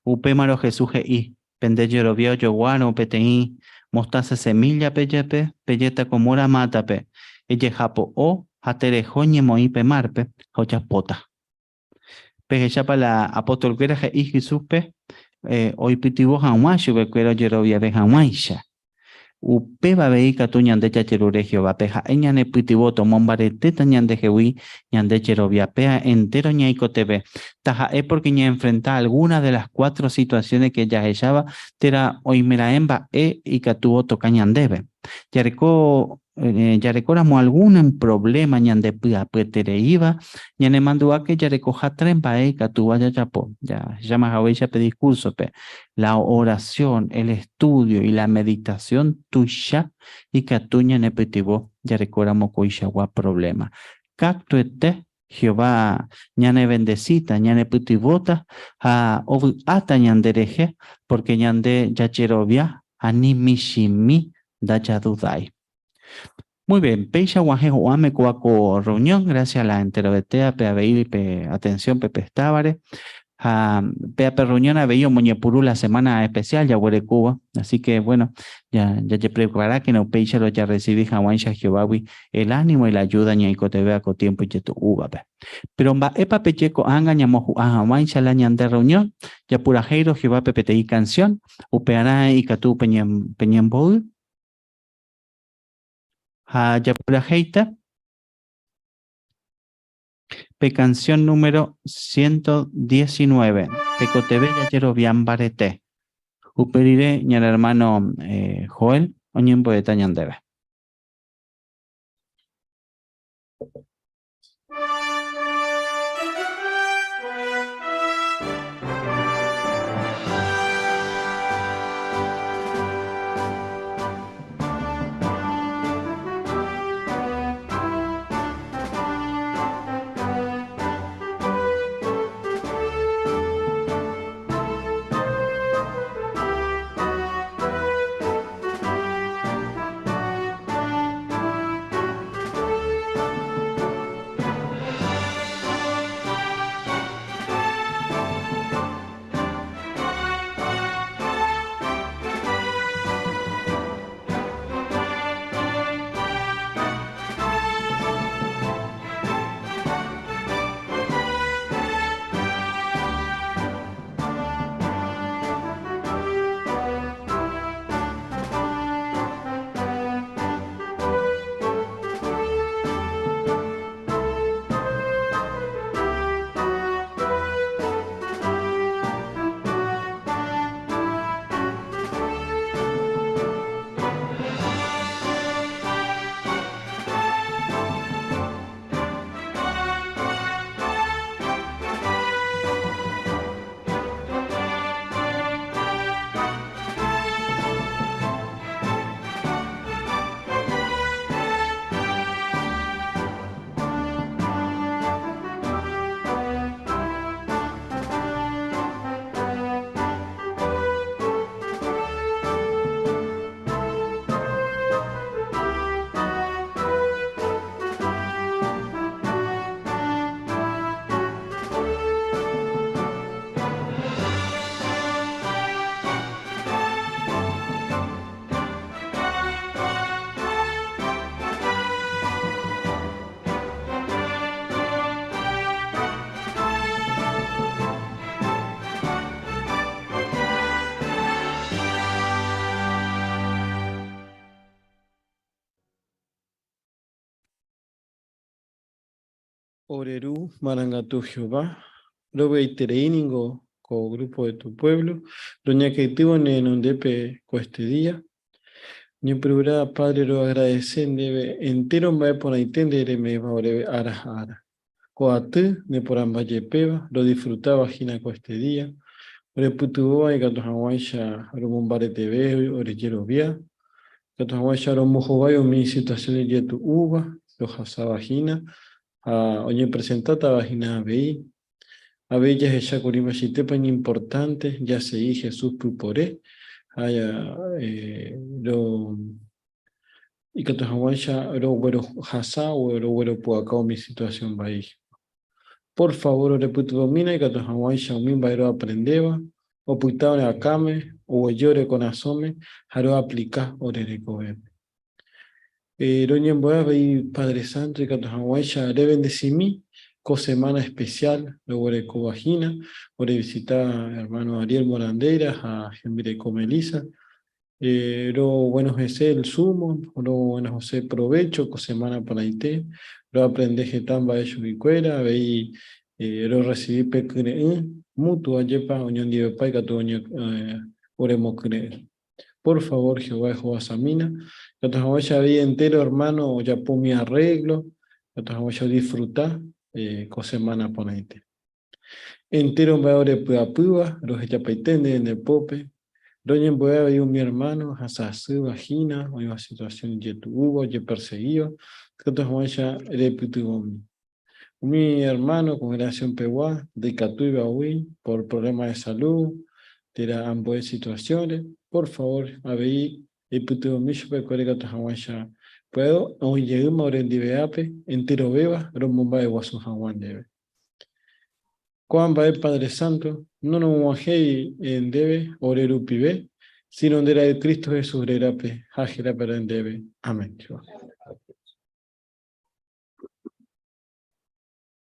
Upémarõ Jesús he'i, Pende jerovia ojoguárõ peteĩ mostaza semíllape jepe, pejéta ko móra mátape, ejehapo'o ha tereho ñemoĩ pe márpe, ha ojapóta. Pehechápa la apóstolkuéra he'i Jesúspe oipytyvõ hag̃ua chupekuéra ojeroviave hag̃uáicha. Upéva avei katu ñande jajerure Jehovápe, ha'e ñanepytyvõta, omombaretéta ñandehegui ñande jerovia. Péa entéro ñaikotevẽ, taha'e pórke ñaenfrenta algúna de las cuatro situaciones ke jahecháva térã oimeraẽ mba'e ikatu otoka ñandéve. Jareko Jarekóramo algún provléma ñandepy'apyetereíva, ñanemandu'áke jarekoha tres mba'e ikatúva jajapo. Jahecháma haguéicha pe diskúrsope, la orasión, el estudio y la meditación tuicha ikatu ñanepytyvõ jarekóramo koichagua provléma. Katuete Jehová ñanevendesíta, ñanepytyvõta ha ovy'áta ñanderehe pórke ñande jajerovia ha ni michĩmi ndajadudái. Muy bien, péicha guahẽ ho'áme kóva ko reunión, gracias la enterovetéape avei pe atención pe pestávare. Ha péa pe reunión avei omoñepyrũ la semana especial jaguerekóva, así que bueno, ja jajepreparákena upéicharõ jarrecibi hag̃uáicha Jehovágui el ánimo y la ayuda ñaikotevẽva ko tiempo ijetu'úvape. Péro mba'épa peje ko'ág̃a ñamohu'ã hag̃uáicha la ñande reunión? Japurahéirõ Jehovápe peteĩ canción, upearã ikatu peñembo'y ha japurahéita pe canción número 119, Tekotevẽ jajerovia mbarete. Upe rire ñane hermano Joel oñembo'éta ñandéve. Ore Ru marangatu Jehová, rovy'aiterei ningo ko grupo de tu pueblo, roñakãitývo ne renondépe ko este día. Ñepyrũrã, Padre, roagradece ndéve entero mba'e porãite nde reme'ẽva oréve ára ha ára. Ko aty neporãmba jepéva, rodisfrutáva hína ko este día, orepytyvõva ikatu hag̃uáicha romombareteve ore jerovia, ikatu hag̃uáicha rombohovái umi situación ijetu'úva rohasáva hína ha oñepresentátava hína avei. Avei jahecha kuri mba'eichaitépa iñimportánte jasegi Jesús pypore ha ro ikatu hag̃uáicha roguerohasa o rogueropu'aka umi situasión vai. Por favor orepytyvõmína ikatu hag̃uáicha umi mba'e roaprendéva opyta ore akãme, oguejy ore korasõme ha roaplika ore rekovépe. Roñembo'e avei Padre Santo ikatu hag̃uáicha revendesimi ko semana especial roguerekóva hína, orevisita hermano Ariel Morandeira ha hembireko Melissa. Roguenohẽse el sumo, roguenohẽse provecho ko semana porãite, roaprende heta mba'e chuguikuéra, avei rorresivi pe kyre'ỹ mutuo ajépa oñondivepa ikatu oremokyre'ỹ. Por favor, Jehová ehovasamína, ikatu hag̃uáicha avei entéro ermáno ojapo umi arréglo, ikatu hag̃uáicha odisfruta ko semána porãite. Entéro mba'e orepy'apýva rohejapaite ndéve nde pópe, roñembo'e avei umi ermáno ohasa asýva hína, oĩva situasión ijetu'úva, ojepersegíva, ikatu hag̃uáicha repytyvõmi. Umi ermáno kongregasionpegua ndaikatúiva oĩ por provléma de salu térã ambue situasiónre, por favór avei eipytyvõmi chupekuéra ikatu hag̃uáicha pya'e oĩ jeýma orendiveápe enterovéva romomba'eguasu hag̃ua ndéve. Ko'ã mba'e Padre Santo norog̃uahẽi ndéve ore rupive, sino nde Ra'y Cristo Jesús rérape ha hérape ndéve. Amén.